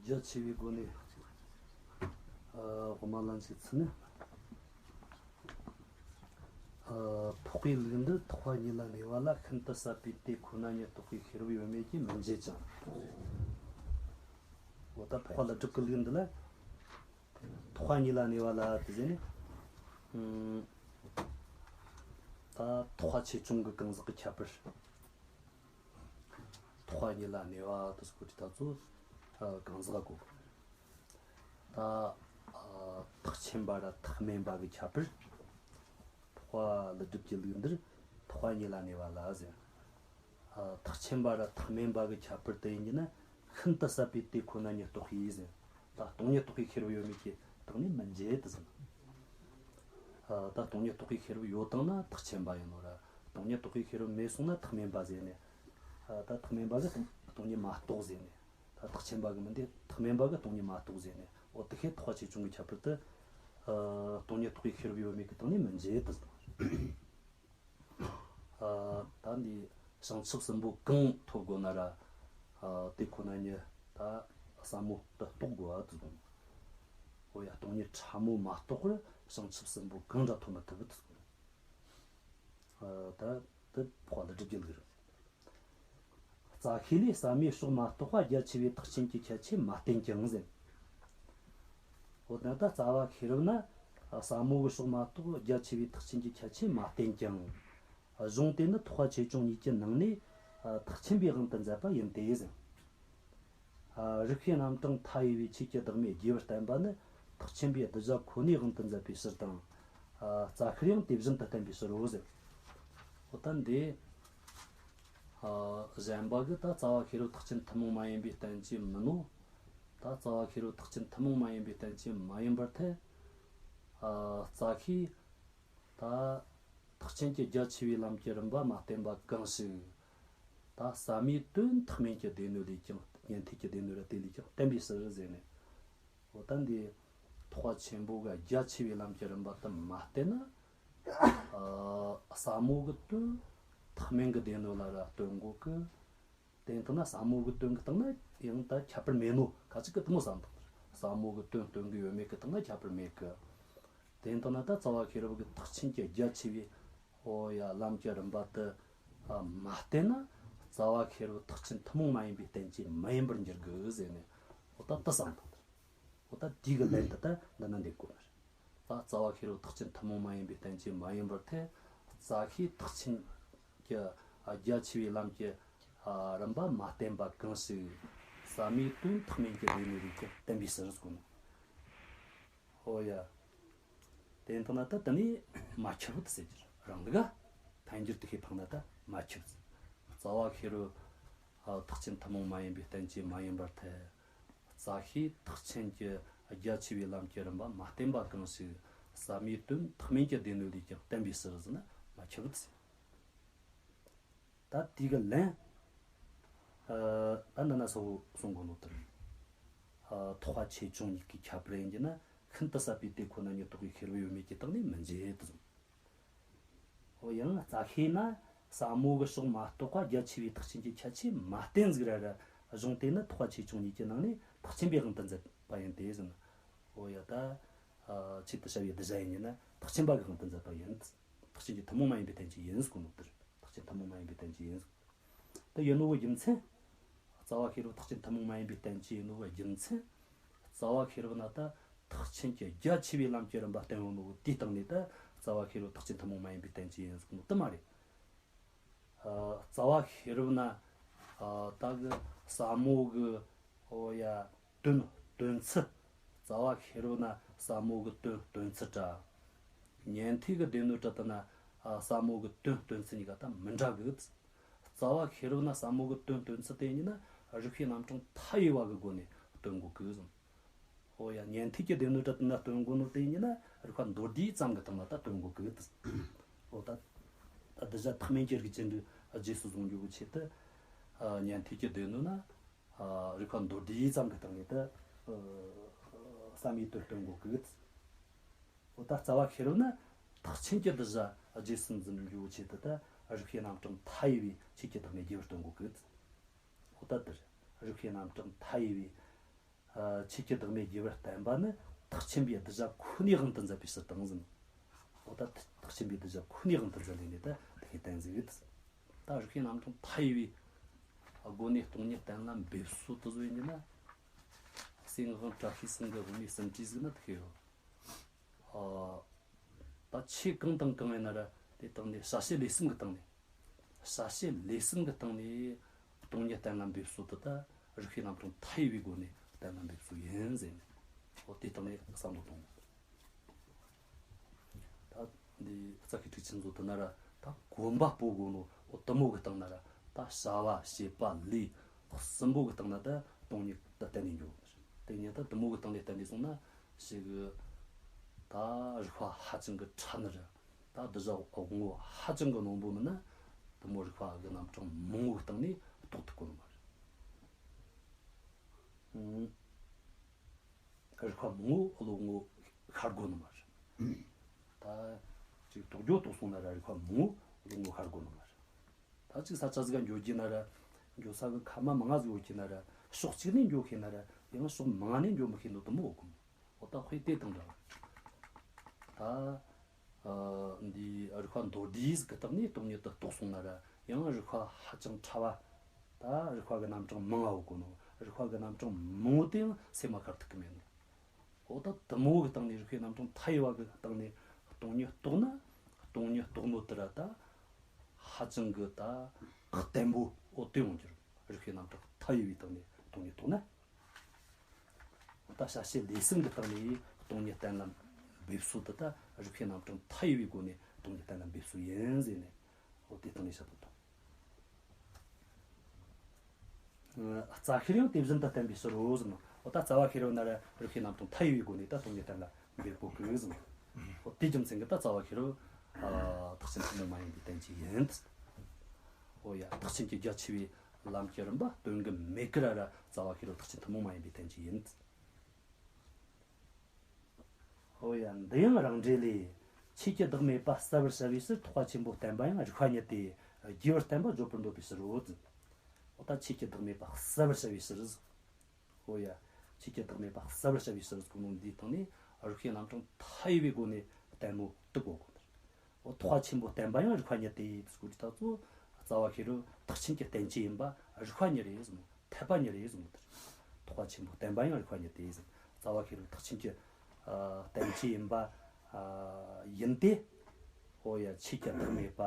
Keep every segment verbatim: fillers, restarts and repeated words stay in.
རྒྱ་ཆེ་བའི་སྒོ་ནས། ཨ། དབུ་མ་ལ་འཇུག་ཚུལ་ནི། ཨ། འཕགས་པའི་ལུགས་འདི་ཐེག་པ་གཉིས་ལ་གནས་པ་ལ་ཤིན་ཏུ་ཟབ་པའི་དེ་ཁོ་ན་ཉིད་རྟོགས་པའི་ཤེས་རབ་ཡོད་མེད་ཀྱིས་མི་འབྱེད་ཅིང་། འོ་ད་འཕགས་པ་ཀླུ་སྒྲུབ་ཀྱི་ལུགས་འདི་ལ། ཐེག་པ་གཉིས་ལ་གནས་པ་ལ་དེ་ཟེར་ནས། ཨུམ། ད་ཐེག་པ་ཆེ་ཆུང་གི་གང་ཟག་གི་ཁྱད་པར། ཐེག་པ་གཉིས་ལ་གནས་པ་དེ་སྐོར་གྱི་ད་ཚོ། ཨ། གང་ཟག་གོ། ད། ཨ། ཐེག་ཆེན་པ་ར་ཐེག་དམན་པ་གི་ཁྱད་པར། འཕགས་པ་ཀླུ་སྒྲུབ་ཀྱི་ལུགས་འདིར་ཐེག་པ་གཉིས་ལ་གནས་པ་ལ་ཟེར། ཨ། ཐེག་ཆེན་པ་ར་ཐེག་དམན་པ་གི་ཁྱད་པར་དེ་ཡིན་གྱི་ན། ཤིན་ཏུ་ཟབ་པའི་དེ་ཁོ་ན་ཉིད་རྟོགས་པའི་ཟེར། ད་སྟོང་ཉིད་རྟོགས་པའི་ཤེས་རབ་ཡོད་མེད་ཀྱི་སྟེང་ནས་མི་འབྱེད་དེ་ཟེར། ཨ། ད་སྟོང་ཉིད་རྟོགས་པའི་ཤེས་རབ་ཡོད་བཏང་ན་ཐེག་ཆེན་པ་ཡིན་ནོ་ར། སྟོང་ཉིད་རྟོགས་པའི་ཤེས་རབ་མེད་སོང་ན་ཐེག་དམན་པ་ཟེར་ནས། ཨ། ད་ཐེག་དམན་པ་གིས་སྟོང་སྟོང་ཉིད་མ་རྟོགས་ཟེར་ནས། ད་ཐེག་ཆེན་པ་གིས་མི་འདི་ཐེག་དམན་པ་གིས་སྟོང་ཉིད་མ་རྟོགས་ཟེར་ནས། འོ་དེ་ཤེས་ཐེག་པ་ཆེ་ཆུང་གི་ཁྱད་པར་དེ། ཨ། སྟོང་ཉིད་རྟོགས་པའི་ཤེས་རབ་ཡོད་མེད་ཀྱི་སྟེང་ནས་མི་འབྱེད་དེ་ཟེར། ཨ། ད་འདི་བྱང་ཆུབ་གསུམ་པོ་གང་ཐོབ་དགོས་ན་ར། ཨ། དེ་ཁོ་ན་ཉིད་ད་ཟབ་མོ་དེ་རྟོགས་དགོས་པ་དེ་ཟེར། འོ་ཡ། སྟོང་ཉིད་ཕྲ་མོ་མ་རྟོགས་པར་བྱང་ཆུབ་གསུམ་པོ་གང་འདྲ་ཐོབ་མི་ཐུབ་པ་དེ་ཟེར། ཨ། ད་དེ་འཕགས་པ་ཀླུ་སྒྲུབ་ཀྱི་ལུགས་རེད། རྩ་ཤེ་ལས་ཟབ་མོའི་ཕྱོགས་མ་གཏོགས་པ་རྒྱ་ཆེ་བའི་ཐེག་ཆེན་གྱི་ཁྱད་ཆོས་མ་བསྟན་ཀྱང་ཟེར། འོ་ད་ལྟ་རྩ་བ་ཤེས་རབ་ན་ཟབ་མོ་གི་ཕྱོགས་མ་གཏོགས་རྒྱ་ཆེ་བའི་ཐེག་ཆེན་གྱི་ཁྱད་ཆོས་མ་བསྟན་ཀྱང་། གཞུང་དེ་ནི་ཐེག་པ་ཆེ་ཆུང་གཉིས་ཀྱི་ནང་ནས་ཐེག་ཆེན་པའི་དབང་དུ་མཛད་པ་ཡིན་ཏེ་ཟེར། ཨ། རིགས་པའི་རྣམ་གྲངས་མཐའ་ཡས་པའི་ཆོས་ཀྱི་བདག་མེད་རྒྱས་པར་བསྟན་པ་ནི་ཐེག་ཆེན་པའི་གདུལ་བྱ་ཁོ་ནའི་དབང་དུ་མཛད་པའི་ཕྱིར་དང་། ཨ། རྩ་ཤེར་ཡང་དེ་བཞིན་དུ་བསྟན་པའི་ཕྱིར་རོ་ཟེར། འོ་ད་འདི། ཨ། གཞན་པ་གིས་ད་རྩ་བ་ཤེས་རབ་ཐེག་ཆེན་ཐུན་མོང་མ་ཡིན་པའི་བསྟན་བཅོས་མིན་ནོ། ད་རྩ་བ་ཤེས་རབ་ཐེག་ཆེན་ཐུན་མོང་མ་ཡིན་པའི་བསྟན་བཅོས་མ་ཡིན་པར་ཐལ། ཨ། རྩ་ཤེས། ད་ཐེག་ཆེན་གྱི་རྒྱ་ཆེ་བའི་ལམ་གྱི་རིམ་པ་མ་བསྟན་པ་གང་ཞིག་ད་ཟབ་མོའི་དོན་ཐེག་དམན་གྱི་སྡེ་སྣོད་ལས་ཀྱང་ཉན་ཐོས་ཀྱི་སྡེ་སྣོད་ར་དེ་ལས་ཀྱང་བསྟན་པའི་ཕྱིར་ཟེར་ནས། འོ་ད་འདི་ཐེག་པ་ཆེན་པོ་ག་རྒྱ་ཆེ་བའི་ལམ་གྱི་རིམ་པ་དེ་མ་བསྟན་ན། ཨ། ཟབ་མོ་གི་དོན་ཐེག་དམན་གྱི་སྡེ་སྣོད་ལ་ར་སྟོན་དགོས་ཀི། དེ་ཡིན་དང་ན་ཟབ་མོ་གི་དོན་གི་སྟེང་ན་ཡང་ད་ཁྱད་པར་མེད་ནོ། ཁ་ཅིག་གི་དེ་མོ་བསམ་དང་། ཟབ་མོ་གི་དོན་སྟོན་གི་ཡོད་མེད་གི་སྟེང་ན་ཁྱད་པར་མེད་གི། དེ་ཡིན་དང་ན་ད་རྩ་བ་ཤེས་རབ་གི་ཐེག་ཆེན་གྱི་རྒྱ་ཆེ་བའི། འོ་ཡ། ལམ་གྱི་རིམ་པ་དེ། ཨ། མ་བསྟན་ན་རྩ་བ་ཤེས་རབ་ཐེག་ཆེན་ཐུན་མོང་མ་ཡིན་པའི་བསྟན་བཅོས་མ་ཡིན་པར་འགྱུར་གི་ཟེར་ནས། འོ་ད་དེ་བསམ་དང་། འོ་ད་དེ་གི་ལན་དེ་ད་འདི་ན་འདེབས་དགོས་ནི་རེད། ད་རྩ་བ་ཤེས་རབ་ཐེག་ཆེན་ཐུན་མོང་མ་ཡིན་པའི་བསྟན་བཅོས་མ་ཡིན་པར་ཐལ། རྩ་ཤེས་ཐེག་ཆེན་གྱི། ཨ། རྒྱ་ཆེ་བའི་ལམ་གྱི། ཨ། རིམ་པ་མ་བསྟན་པ་གང་ཞིག་ཟབ་མོའི་དོན་ཐེག་དམན་གྱི་སྡེ་སྣོད་ལས་ཀྱང་བསྟན་པའི་ཕྱིར་ཟེར་གོ་ནོ། འོ་ཡ། དེ་ཡིན་དང་ན་ད་དེ་ནས་མ་ཁྱབ་དེ་ཟེར་གྱི་རང་ལུགས་ཐལ་འགྱུར་དེ་ཤེས་འཕངས་ན་ད་མ་ཁྱབ། རྩ་བ་ཤེས་རབ། ཨ། ཐེག་ཆེན་ཐུན་མོང་མ་ཡིན་པའི་བསྟན་བཅོས་མ་ཡིན་པར་ཐལ། རྩ་ཤེས་ཐེག་ཆེན་གྱི་རྒྱ་ཆེ་བའི་ལམ་གྱི་རིམ་པ་མ་བསྟན་པ་གང་ཞིག་ཟབ་མོའི་དོན་ཐེག་དམན་གྱི་སྡེ་སྣོད་ལས་ཀྱང་བསྟན་པའི་ཕྱིར་ཟེར་ན་མ་ཁྱབ་ཟེར། ད་དེ་གི་ལན། ཨ། ད་འདི་ན་གསལ་བོ་གསུང་གོ་ནོ་དེ་རེད། ཨ། ཐེག་པ་ཆེ་ཆུང་གཉིས་ཀྱི་ཁྱད་པར་ཡིན་གྱི་ན་ཤིན་ཏུ་ཟབ་པའི་དེ་ཁོ་ན་ཉིད་རྟོགས་པའི་ཤེས་རབ་ཡོད་མེད་ཀྱི་སྟེང་ནས་མི་འབྱེད་དེ་གསུངས། འོ་ཡང་རྩ་ཤེ་ན་ཟབ་མོ་གི་ཕྱོགས་མ་གཏོགས་པ་རྒྱ་ཆེ་བའི་ཐེག་ཆེན་གྱི་ཁྱད་ཆོས་མ་བསྟན་ཟིག་ར་ར། གཞུང་དེ་ནི་ཐེག་པ་ཆེ་ཆུང་གཉིས་ཀྱི་ནང་ནས་ཐེག་ཆེན་པའི་དབང་དུ་མཛད་པ་ཡིན་ཏེ་ཟེར་ན། འོ་ཡ་ད། ཨ། ཆེད་དུ་བྱ་བའི་གདུལ་བྱ་ཡིན་ན་ཐེག་ཆེན་པ་གི་དབང་དུ་མཛད་པ་ཡིན། ཐེག་ཆེན་གྱི་ཐུན་མོང་མ་ཡིན་པའི་བསྟན་བཅོས་ཡིན་ཟེར་གོ་ནོ་དེ་རེད། ཐེག་ཆེན་ཐུན་མོང་མ་ཡིན་པའི་བསྟན་བཅོས་ཡིན་ཟེར། དེ་ཡིན་ནོ་གི་རྒྱུ་མཚན། རྩ་བ་ཤེས་རབ་ཐེག་ཆེན་ཐུན་མོང་མ་ཡིན་པའི་བསྟན་བཅོས་ཡིན་ནོ་གི་རྒྱུ་མཚན། རྩ་བ་ཤེས་རབ་ན་ད་ཐེག་ཆེན་གྱི་རྒྱ་ཆེ་བའི་ལམ་གྱི་རིམ་པ་བསྟན་ཡོད་ནོ་དེའི་སྟེང་ནས་ད་རྩ་བ་ཤེས་རབ་ཐེག་ཆེན་ཐུན་མོང་མ་ཡིན་པའི་བསྟན་བཅོས་ཡིན་ཟེར་གོ་ནོ་དེ་མ་རེད། ཨ། རྩ་བ་ཤེས་རབ་ན། ཨ། ད་གི་ཟབ་མོ་གི། འོ་ཡ། དོན་སྟོན་ཚུལ། རྩ་བ་ཤེས་རབ་ན་ཟབ་མོ་གི་དོན་སྟོན་ཚུལ་འདྲ། ཉན་ཐོས་ཀྱི་སྡེ་སྣོད་འདྲ་དེ་ན། ཨ། ཟབ་མོ་གི་དོན་སྟོན་ཚུལ་གཉིས་ཀ་ད་མི་འདྲ་གི། རྩ་བ་ཤེས་རབ་ན་ཟབ་མོ་གི་དོན་སྟོན་ཚུལ་དེ་ཡིན་ན་རིགས་པའི་རྣམ་གྲངས་མཐའ་ཡས་པ་གི་སྒོ་ནས་སྟོན་དགོས་གི་གསུངས། འོ་ཡ། ཉན་ཐོས་ཀྱི་སྡེ་སྣོད་འདྲ་དེ་ན་སྟོན་དགོས་ནོ་དེ་ཡིན་ན་རིགས་པ་མདོར་བསྡུས་ཙམ་གི་སྟེང་ལ་ད་སྟོན་དགོས་གི། འོ་ད། ད་གདུལ་བྱ་ཐེག་དམན་གྱི་རིགས་ཅན་འདི་རྗེས་སུ་བཟུང་རྒྱུ་གི་ཆེད་དུ། ཨ། ཉན་ཐོས་ཀྱི་སྡེ་སྣོད་ན། ཨ། རིགས་པ་མདོར་བསྡུས་ཙམ་གྱི་སྟེང་ནས་ད། ཨ། ཟབ་མོའི་དོན་སྟོན་དགོས་གི། འོ་ད་རྩ་བ་ཤེས་རབ་ན་ཐེག་ཆེན་གྱི་གདུལ་བྱ་རྗེས་སུ་འཛིན་རྒྱུའི་ཆེད་དུ་ད་རིགས་པའི་རྣམ་གྲངས་མཐའ་ཡས་པའི་ཆོས་ཀྱི་བདག་མེད་རྒྱས་པར་སྟོན་དགོས་གི། འོ་ད་དེ་རེད། རིགས་པའི་རྣམ་གྲངས་མཐའ་ཡས་པའི། ཆོས་ཀྱི་བདག་མེད་རྒྱས་པར་བསྟན་པ་ནི་ཐེག་ཆེན་པའི་གདུལ་བྱ་ཁོ་ནའི་དབང་དུ་མཛད་པའི་ཕྱིར་དང་ཟེར། འོ་ད་ཐེག་ཆེན་པའི་གདུལ་བྱ་ཁོ་ནའི་དབང་དུ་མཛད་ལས་ནས་ད་དེ་གའི་བསྟན་ཟིག་ཡོད། ད་རིགས་པའི་རྣམ་གྲངས་མཐའ་ཡས་པའི་སྒོ་ནས་སྟོང་ཉིད་གཏན་ལ་འབེབས་སོ་དེ་ཚོ་ཡིན་གྱི་ན། སེམས་ངག་དབང་བཀྲ་ཤིས་སེང་གེ་དབུ་མའི་ཟིན་བྲིས་ཟིག་ན་དེ་གའི་ཡོད། ཨ། ད་ཆོས་གང་དང་གང་ཡིན་ན་ར་དེ་སྟེང་ནས་བྱ་བྱེད་ལས་གསུམ་གྱི་སྟེང་ནས། བྱ་བྱེད་ལས་གསུམ་གྱི་སྟེང་ནས་སྟོང་ཉིད་གཏན་ལ་འབེབས་སོ་དེ་ད་རིགས་པའི་རྣམ་གྲངས་མཐའ་ཡས་པའི་སྒོ་ནས་གཏན་ལ་འབེབས་སོ་ཡིན་ཟེར་ནས། འོ་དེ་སྟེང་ནས་བསམ་བློ་གཏོང་། ད་འདི་རྩ་ཤེ་ཊཱིཀ་ཆེན་ཚོ་དེ་ན་ར་ད་གོམ་པ་སྤོ་དགོས་ནོ། འོ་དེ་མོ་གི་སྟེང་ན་ར་ད་བྱ་བ་བྱེད་པ་ལས་གསུམ་པོ་གི་སྟེང་ན་ད་སྟོང་ཉིད་ད་གཏན་ནས་འགྱོ། དེ་ཉིད་ད་དེ་མོ་གི་སྟེང་ནས་བསྟན་ནས་སོང་ན་ཞིག་གི་ད་རིགས་པ་ཧ་ཅང་གི་ཕྲ་ནི་རེད། ད་གདུལ་བྱ་དབང་པོ་ཧ་ཅང་གི་རྣོན་པོ་མིན་ན་དེ་མོ་རིགས་པ་གི་རྣམ་གྲངས་མང་བོ་གི་སྟེང་ནས་རྟོགས་ཐུབ་གོ་ནི་མ་རེད། རིགས་པ་མང་བོ་བློ་ངོ་ཤར་དགོས་ནི་མ་རེད། ད་ཅིག་རྟོགས་རྒྱུ་རྟོགས་སོང་ན་ར་རིགས་པ་མང་བོ་བློ་ངོ་ཤར་དགོས་ནི་མ་རེད། ད་ཅིག་ས་ཆ་ཟིག་ག་འགྱོ་རྒྱུ་ན་ར། འགྱོ་ས་གི་ཁ་མ་མང་ང་ཟིག་ཡོད་རྒྱུ་ན་ར། ཕྱོགས་གཅིག་ནས་འགྱོ་ཤེས་ན་ར། ཡང་ཕྱོགས་མང་ང་ནས་འགྱོ་མི་ཤེས་ནོ་དེ་མོ་ཡོད་གི་མོ། འོ་ད་དཔེ་དེ་དང་འདྲ་བ། ད་འདི་རིགས་པ་མདོར་བསྡུས་ཟིག་གི་སྟེང་ནས་སྟོང་ཉིད་དུ་རྟོགས་སོང་ན་ར། ཡང་རིགས་པ་ཧ་ཅང་ཕྲ་བ། ད་རིགས་པ་གི་རྣམ་གྲངས་མང་ང་ཡོད་གོ་ནོ། རིགས་པ་གི་རྣམ་གྲངས་མང་བོ་དེ་ཡང་སེམས་མ་ཤར་ཐུབ་གི་མེད་ནོ། འོ་ད་དེ་མོ་གི་སྟེང་ནས་རིགས་པའི་རྣམ་གྲངས་མཐའ་ཡས་པ་གི་སྟེང་ནས་སྟོང་ཉིད་རྟོགས་ན། སྟོང་ཉིད་རྟོགས་ནོ་དེ་ར་ད་ཧ་ཅང་གི་ད་བརྟན་པོ། འོ་དེ་ཡོང་རྒྱུ་རེད། རིགས་པའི་རྣམ་གྲངས་མཐའ་ཡས་པའི་སྟེང་ནས་སྟོང་ཉིད་རྟོགས་ན། འོ་ད་བྱ་བྱེད་ལས་གསུམ་གི་སྟེང་ནས་སྟོང་ཉིད་གཏན་ལ་འབེབས་སོ་དེ་ད་རིགས་པའི་རྣམ་གྲངས་མཐའ་ཡས་པའི་སྒོ་ནས་སྟོང་ཉིད་གཏན་ལ་འབེབས་སོ་ཡིན་ཟེར་ནས། འོ་དེ་སྟེང་ནས་བཤད་པ་དང་། རྩ་ཤེར་ཡང་དེ་བཞིན་དུ་བསྟན་པའི་ཕྱིར་རོ་ཟེར་ནོ། འོ་ད་རྩ་བ་ཤེར་བུ་ན་ར་རིགས་པའི་རྣམ་གྲངས་མཐའ་ཡས་པའི་སྒོ་ནས་ད་སྟོང་ཉིད་གཏན་ལ་འབེབས་གོ་གི་ཟེར་ནོ། འོ་དེའི་རྒྱུ་མཚན་གྱིས་ད་རྩ་བ་ཤེར་བུ་ཐེག་ཆེན་ཐུན་མོང་མ་ཡིན་པའི་བསྟན་བཅོས་ཡིན། འོ་ཡ། ཐེག་ཆེན་གྱི་རྒྱ་ཆེ་བའི་ལམ་གྱི་རིམ་པ་སྟོན་གི་མེད་ཀི་ར་ར་རྩ་བ་ཤེར་བུ་ཐེག་ཆེན་ཐུན་མོང་མ་ཡིན་པའི་བསྟན་བཅོས་ཡིན། ཨོ་ཡ། འདི་ཡང་རང་འགྲེལ་ལས། ཆོས་ཀྱི་བདག་མེད་པ་གསལ་བར་བྱ་བའི་ཕྱིར་ཐེག་པ་ཆེན་པོ་བསྟན་པ་ཡང་རིགས་པ་ཉིད་དེ། རྒྱས་པར་བསྟན་པ་བརྗོད་པར་འདོད་པའི་ཕྱིར་རོ། ཨོ་ད་ཆོས་ཀྱི་བདག་མེད་པ་གསལ་བར་བྱ་བའི་ཕྱིར། ཨོ་ཡ། ཆོས་ཀྱི་བདག་མེད་པ་གསལ་བར་བྱ་བའི་ཕྱིར་ཟེར་གོ་ནོ་འདིའི་སྟེང་ནས་རིགས་པའི་རྣམ་གྲངས་མཐའ་ཡས་པའི་སྒོ་ནས་བསྟན་ནོ་དེ་གོ་དགོས། འོ་ཐེག་པ་ཆེན་པོ་བསྟན་པ་ཡང་རིགས་པ་ཉིད་དེ་ཟེར་གོ་དུས་ད་ཚོ་རྩ་བ་ཤེར་བུ་ཐེག་ཆེན་གྱི་བསྟན་བཅོས་ཡིན་པ་རིགས་པ་ཉིད་རེད་ཟེར་ནོ། འཐད་པ་ཉིད་རེད་ཟེར་ནོ། དེར་ཐེག་པ་ཆེན་པོ་བསྟན་པ་ཡང་རིགས་པ་ཉིད་དེ་ཟེར། རྩ་བ་ཤེར་བུ་ཐེག་ཆེན་གྱི་ཨ་བསྟན་བཅོས་ཡིན་པ་ཨ་ཡིན་ཏེ། འོ་ཡ། ཆོས་ཀྱི་བདག་མེད་པ་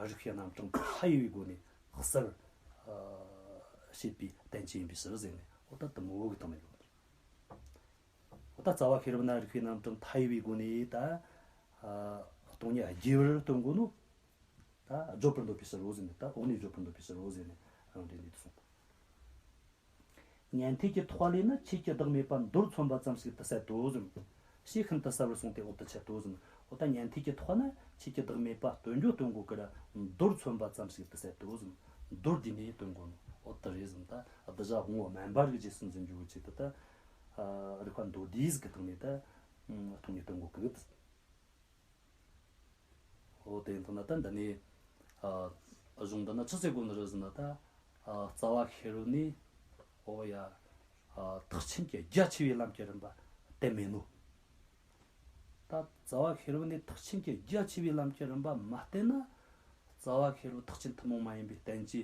རིགས་པའི་རྣམ་གྲངས་མཐའ་ཡས་པའི་སྒོ་ནས་གསལ་བར་ཨ་བྱེད་པའི་བསྟན་བཅོས་ཡིན་པའི་ཕྱིར་ཟེར་ནས། འོ་ད་དེ་མོ་གི་སྟེང་ནས་ཡོད། འོ་ད་རྩ་བ་ཤེར་བུ་ན་རིགས་པའི་རྣམ་གྲངས་མཐའ་ཡས་པའི་སྒོ་ནས་ད་ཨ་སྟོང་ཉིད་རྒྱས་པར་སྟོན་གོ་ནོ། ད་བརྗོད་པར་འདོད་པའི་ཕྱིར་རོ་ཟེར་ནས། ད་འོག་ནས་བརྗོད་པར་འདོད་པའི་ཕྱིར་རོ་ཟེར་ནས་རང་འགྲེལ་འདི་དུ་གསུངས། ཉན་ཐོས་ཀྱི་ཐེག་པ་ལས་ནི་ཆོས་ཀྱི་བདག་མེད་པ་མདོར་མཚོན་པ་ཙམ་ཞིག་ཏུ་ཟད་དོ་ཟེར། ཞེས་ཤིན་ཏུ་གསལ་བར་གསུངས་ཏེ་འོག་ཏུ་འཆད་དོ་ཟེར། འོ་ད་ཉན་ཐོས་ཀྱི་ཐེག་པ་ན་ཆོས་ཀྱི་བདག་མེད་པ་སྟོན་རྒྱུ་སྟོན་གོ་གི་ར། མདོར་མཚོན་པ་ཙམ་ཞིག་ཏུ་ཟད་དོ་ཟེར། མདོར་བསྡུས་ནས་སྟོན་གོ་ནོ་འོ་དེ་རེད་ཟེར། ད་གདུལ་བྱ་དབང་པོ་དམན་པ་རིགས་རྗེས་སུ་འཛིན་རྒྱུ་གི་ཆེད་དུ་ད་རིགས་པ་མདོར་བསྡུས་ཟིག་གི་སྟེང་ནས་ད་སྟོང་ཉིད་སྟོན་གོ་གི། འོ་དེ་ཡིན་ཐོག་ན་ད་འདི་ནས་ཨ་གཞུང་འདི་ན་ཆི་ཟེར་གོ་ནི་རེད་ཟེར་ན། ད་ཨ་རྩ་བ་ཤེར་བུ་ནས། འོ་ཡ། ཨ་ཐེག་ཆེན་གྱི་རྒྱ་ཆེ་བའི་ལམ་གྱི་རིམ་པ་བསྟན་མེད་ནོ། ད་རྩ་བ་ཤེར་བུ་ནས་ཐེག་ཆེན་གྱི་རྒྱ་ཆེ་བའི་ལམ་གྱི་རིམ་པ་མ་བསྟན་ན། རྩ་བ་ཤེར་བུ་ཐེག་ཆེན་ཐུན་མོང་མ་ཡིན་པའི་བསྟན་བཅོས་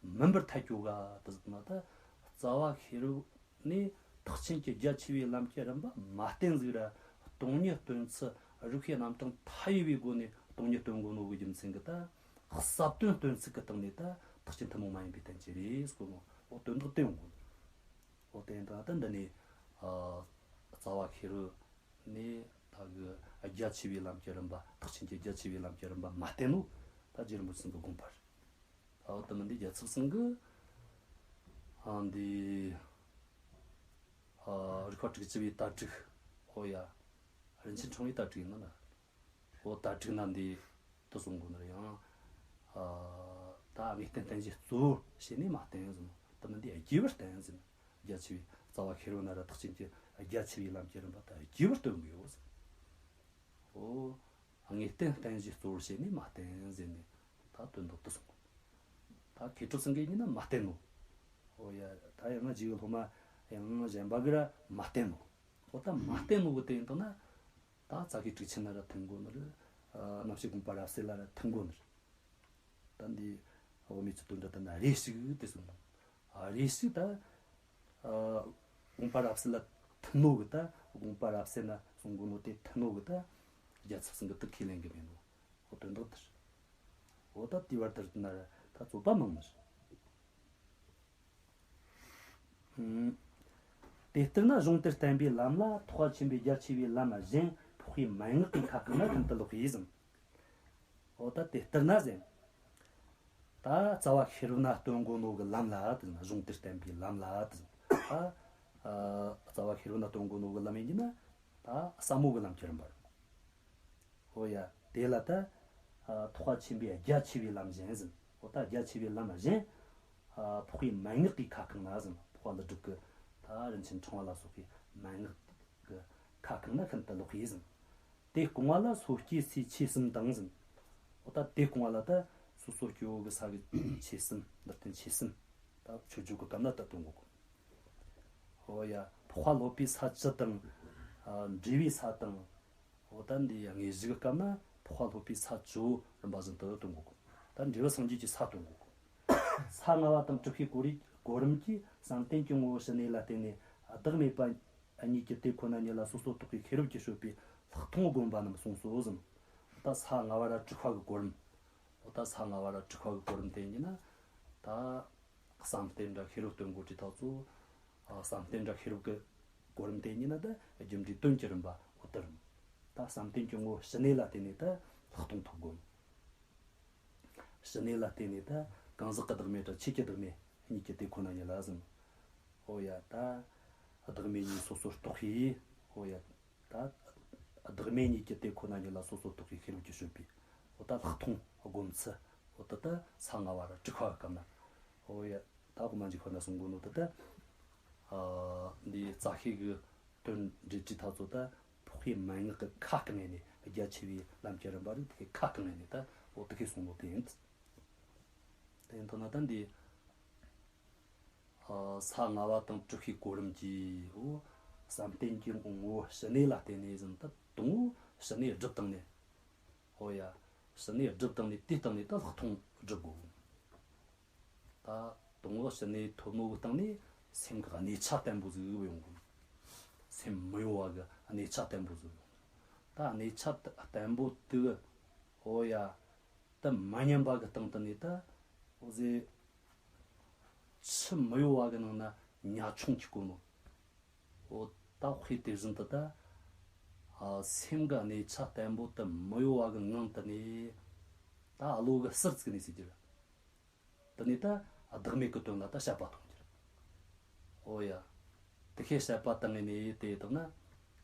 མིན་པར་ཐལ་ཀྱོ་ག་དེ་ཟེར་ན། ད་རྩ་བ་ཤེར་བུ་ནས་ཐེག་ཆེན་གྱི་རྒྱ་ཆེ་བའི་ལམ་གྱི་རིམ་པ་མ་བསྟན་ཟིག་ར། སྟོང་ཉིད་སྟོན་ཚུལ་རིགས་པའི་རྣམ་གྲངས་མཐའ་ཡས་པའི་སྒོ་ནས་སྟོང་ཉིད་སྟོན་གོ་ནོ་གི་རྒྱུ་མཚན་གྱིས། ད་ཟབ་དོན་སྟོན་ཚུལ་གྱི་སྟེང་ནས་ད་ཐེག་ཆེན་ཐུན་མོང་མ་ཡིན་པའི་བསྟན་བཅོས་རེད་ཟེར་གོ་ནོ། འོ་དོན་དག་དེ་ཡོང་གོ་ནོ། འོ་དེ་ཡིན་ད་ད་འདི་ནས་ཨ་རྩ་བ་ཤེར་བུ་ནས་ད་གི་རྒྱ་ཆེ་བའི་ལམ་གྱི་རིམ་པ། ཐེག་ཆེན་གྱི་རྒྱ་ཆེ་བའི་ལམ་གྱི་རིམ་པ་མ་བསྟན་ནོ་ད་རྗེ་རིན་པོ་ཆེ་ཚང་གི་དགོངས་པ་རེད། ཨ་འོ་དེ་མིན་འདི་རྒྱལ་ཚབ་ཚང་གི་ཨ་འདི་ཨ་རིགས་པ་དྲུག་ཅུ་པའི་དྭ་ཕྲུག་འོ་ཡ། རིན་ཆེན་ཕྲེང་བའི་དྭ་ཕྲུག་ཡིན་ན་ན། འོ་དྭ་ཕྲུག་ན་འདི་དུ་གསུང་གོ་ནི་རེད། ཡང་ཨ་ད་ངེས་བསྟན་བསྟན་བྱའི་གཙོ་བོར་བྱས་ནས་མ་བསྟན་ཟེར་ནོ། དེ་མིན་འདི་རྒྱས་པར་བསྟན་ཟེར་ནོ། རྒྱ་ཆེ་བའི་རྩ་བ་ཤེར་བུ་ན་ར་ཐེག་ཆེན་གྱི་རྒྱ་ཆེ་བའི་ལམ་གྱི་རིམ་པ་ད་རྒྱས་པར་སྟོན་གི་ཡོད་ཟེར། འོ། ངེས་བསྟན་བསྟན་བྱའི་གཙོ་བོར་བྱས་ནས་མ་བསྟན་ཟེར་ནས་ད་དོན་དག་དེ་གསུངས། ད་མཁས་གྲུབ་སེང་གེ་ཡིན་ན་མ་བསྟན་ནོ། འོ་ཡ། ད་ཡང་ན་རྗེ་གི་སློབ་མ་ ཡང་གཞན་པ་གི་ར་མ་བསྟན་ནོ། འོ་ད་མ་བསྟན་ནོ་གི་དེ་ཡིན་དང་ན། ད་རྩ་ཤེ་གྲུབ་ཆེན་ན་ར་མཐུན་དགོས་ནི་རེད། རྣམ་བཤད་དགོངས་པ་རབ་གསལ་ལ་ར་མཐུན་དགོས་ནི་རེད། ད་འདི་དབུ་མའི་ཚུལ་དོན་འདི་ལྟར་ན་རེ་ཞིག་དེ་གསུངས་ནོ། རེ་ཞིག་ད་དགོངས་པ་རབ་གསལ་ལ་མཐུན་ནོ་གི། ད་དགོངས་པ་རབ་གསལ་ན་གསུང་དགོས་ནོ་དེ་མཐུན་ནོ་གི། ད་རྒྱལ་ཚབ་ཚང་གི་དེ་ཁས་ལེན་གི་མེད་ནོ། འོ་དོན་དག་དེ་རེད། འོ་ད་དེའི་བར་དུ་ན་ར་ད་རྩོད་པ་མང་ནི་རེད། ཨུམ། དེ་ལྟར་ན་གཞུང་དེར་བསྟན་པའི་ལམ་ལ་ཐེག་པ་ཆེན་པོའི་རྒྱ་ཆེ་བའི་ལམ་གཞན་འཕགས་པའི་མན་ངག་གིས་ཁ་བསྐངས་ན་ཤིན་ཏུ་ལོག་པས་ཟེར། འོ་ད་དེ་ལྟར་ན་ཟེར། ད་རྩ་བ་ཤེས་རབ་ན་སྟོན་གོ་ནོ་གི་ལམ་ལ་དེ་ཟེར། གཞུང་དེར་བསྟན་པའི་ལམ་ལ་དེ་ཟེར། ད་ཨ་རྩ་བ་ཤེས་རབ་ན་སྟོན་གོ་ནོ་གི་ལམ་ཡིན་གྱི་ན་ད་ཟབ་མོ་གི་ལམ་གྱི་རིམ་པ་རེད། འོ་ཡ། དེ་ལ་ད་ཨ་ཐེག་པ་ཆེན་པོའི་རྒྱ་ཆེ་བའི་ལམ་གཞན་ཟེར། འོ་ད་རྒྱ་ཆེ་བའི་ལམ་གཞན་ཨ་འཕགས་པའི་མན་ངག་གིས་ཁ་བསྐངས་ན་ཟེར། འཕགས་པ་ཀླུ་སྒྲུབ་ཀྱི་ད་རིན་ཆེན་ཕྲེང་བ་ལ་སོགས་པའི་མན་ངག་གིས་ཁ་བསྐངས་ན་ཤིན་ཏུ་ལོག་པས་ཟེར། དེ་སྐོང་བ་ལ་སོ་སྐྱེ་སའི་ཆོས་གསུམ་དང་ཟེར། འོ་ད་དེ་སྐོང་བ་ལ་ད་སོ་སོ་སྐྱེ་བོ་གི་ས་གི་ཆོས་གསུམ། འདིར་བསྟན་ཆོས་གསུམ། ད་མཆོད་བརྗོད་ཀྱི་སྐབས་ན་ད་སྟོན་གོ་གི། འོ་ཡ། འཕགས་པ་སློབ་པའི་ས་བཅུ་དང་། ཨ་འབྲས་བུའི་ས་དང་། འོ་ད་འདི་ཡ་དངོས་གཞི་གི་སྐབས་ན་འཕགས་པ་སློབ་པའི་ས་བཅུ་བོ་རིམ་པ་བཞིན་དུ་སྟོན་གོ་གི། ད་འབྲས་བུ་སངས་རྒྱས་ཀྱི་ས་སྟོན་གོ་གི། ས་ལྔ་པ་དང་དྲུག་པའི་གོ་རིམ་གྱིས་བསམ་གཏན་གྱི་ངོ་བོ་ཞི་གནས་ལ་བརྟེན་ནས་བདག་མེད་པ་གཉིས་ཀྱི་དེ་ཁོ་ན་ཉིད་ལ་སོ་སོར་རྟོག་པའི་ཤེས་རབ་ཀྱིས་དཔྱོད་པའི་ལྷག་མཐོང་བསྒོམ་པ་རྣམས་གསུངས་སོ་ཟེར། ད་ས་ལྔ་པ་ར་དྲུག་པ་གི་གོ་རིམ། འོ་ད་ས་ལྔ་པ་ར་དྲུག་པ་གི་གོ་རིམ་དེ་ཡིན་ན་ད། བསམ་གཏན་ར་ཤེས་རབ་སྟོན་གོ་དུས་ཐག་ཚོ། ཨ་བསམ་གཏན་ར་ཤེས་རབ་ཀྱི་གོ་རིམ་དེ་ཡིན་ན་ད་རྒྱུ་འབྲས་དོན་གྱི་རིམ་པ་འོ་དེ་རེད། ད་བསམ་གཏན་གྱི་ངོ་བོ་ཞི་གནས་ལ་བརྟེན་ནས་ད་ལྷག་མཐོང་ཐོབ་དགོས། ཞི་གནས་ལ་བརྟེན་ནས་ད་གང་ཟག་གི་བདག་མེད་ར་ཆོས་ཀྱི་བདག་མེད་གཉིས་ཀྱི་དེ་ཁོ་ན་ཉིད་ལ་ཟེར། འོ་ཡ། ད་བདག་མེད་གཉིས་སོ་སོར་རྟོག་པའི། འོ་ཡ། ད་བདག་མེད་གཉིས་ཀྱི་དེ་ཁོ་ན་ཉིད་ལ་སོ་སོར་རྟོག་པའི་ཤེས་རབ་ཀྱིས་དཔྱོད་པའི། འོ་ད་ལྷག་མཐོང་སྒོམ་ཚུལ། འོ་ད་ད་ས་ལྔ་པ་ར་དྲུག་པ་གི་སྐབས་ན། འོ་ཡ། ད་དབུ་མ་འཇུག་པ་ན་གསུང་གོ་ནོ་ད་ད། ཨ་འདི་རྩ་ཤེ་གི་དོན་འགྲེལ་དུས་ཐག་ཚོ་ད་འཕགས་པའི་མན་ངག་གིས་ཁ་བསྐངས་ནས་རྒྱ་ཆེ་བའི་ལམ་གྱི་རིམ་པ་རེད། དེ་ཁ་བསྐངས་ནས་ད་འོ་དེ་ཁས་གསུང་ནོ་དེ་ཡིན། དེ་ཡིན་དང་ན་ད་འདི། ཨ་ས་ལྔ་པ་དང་དྲུག་པའི་གོ་རིམ་གྱིས། འོ་བསམ་གཏན་གྱི་ངོ་བོ་ཞི་གནས་ལ་བརྟེན་ནས་ཟེར། ད་དང་པོ་ཞི་གནས་སྒྲུབ་བཏང་ནས། འོ་ཡ། ཞི་གནས་སྒྲུབ་བཏང་ནས་དེའི་སྟེང་ནས་ད་ལྷག་མཐོང་སྒྲུབ་དགོས། ད་དང་པོ་ཞི་གནས་ཐོབ་ནོ་གི་སྟེང་ནས་སེམས་ཀྱི་གནས་ཆ་བརྟན་པོ་ཟིག་ཡོང་དགོས། སེམས་མི་གཡོ་བ་གི་གནས་ཆ་བརྟན་པོ་ཟིག་ཡོང་། ད་གནས་ཆ་བརྟན་པོ་དེ་གི། འོ་ཡ། ད་མ་ཉམས་པ་གི་སྟེང་དུ་ནས་ད་འོ་ཟེ། ཆུ་མི་གཡོ་བ་གི་ནང་ན་ཉ་ཆུང་གི་གོ་ནོ། འོ་ད་དཔེ་དེ་བཞིན་དུ་ད། ཨ་སེམས་གི་གནས་ཆ་བརྟན་པོ་དེ་མི་གཡོ་བ་གི་ངང་དུ་ནས། ད་བློ་གི་ཟུར་བཙུགས་ནས་ཟེར་རྒྱུ་རེད། དེ་ནས་ད་བདག་མེད་ཀྱི་དོན་ལ་ད་དཔྱད་པ་གཏོང་རྒྱུ་རེད། འོ་ཡ། དེ་ཁས་དཔྱད་པ་བཏང་ངེ་ནས་དེ་བཏང་ན།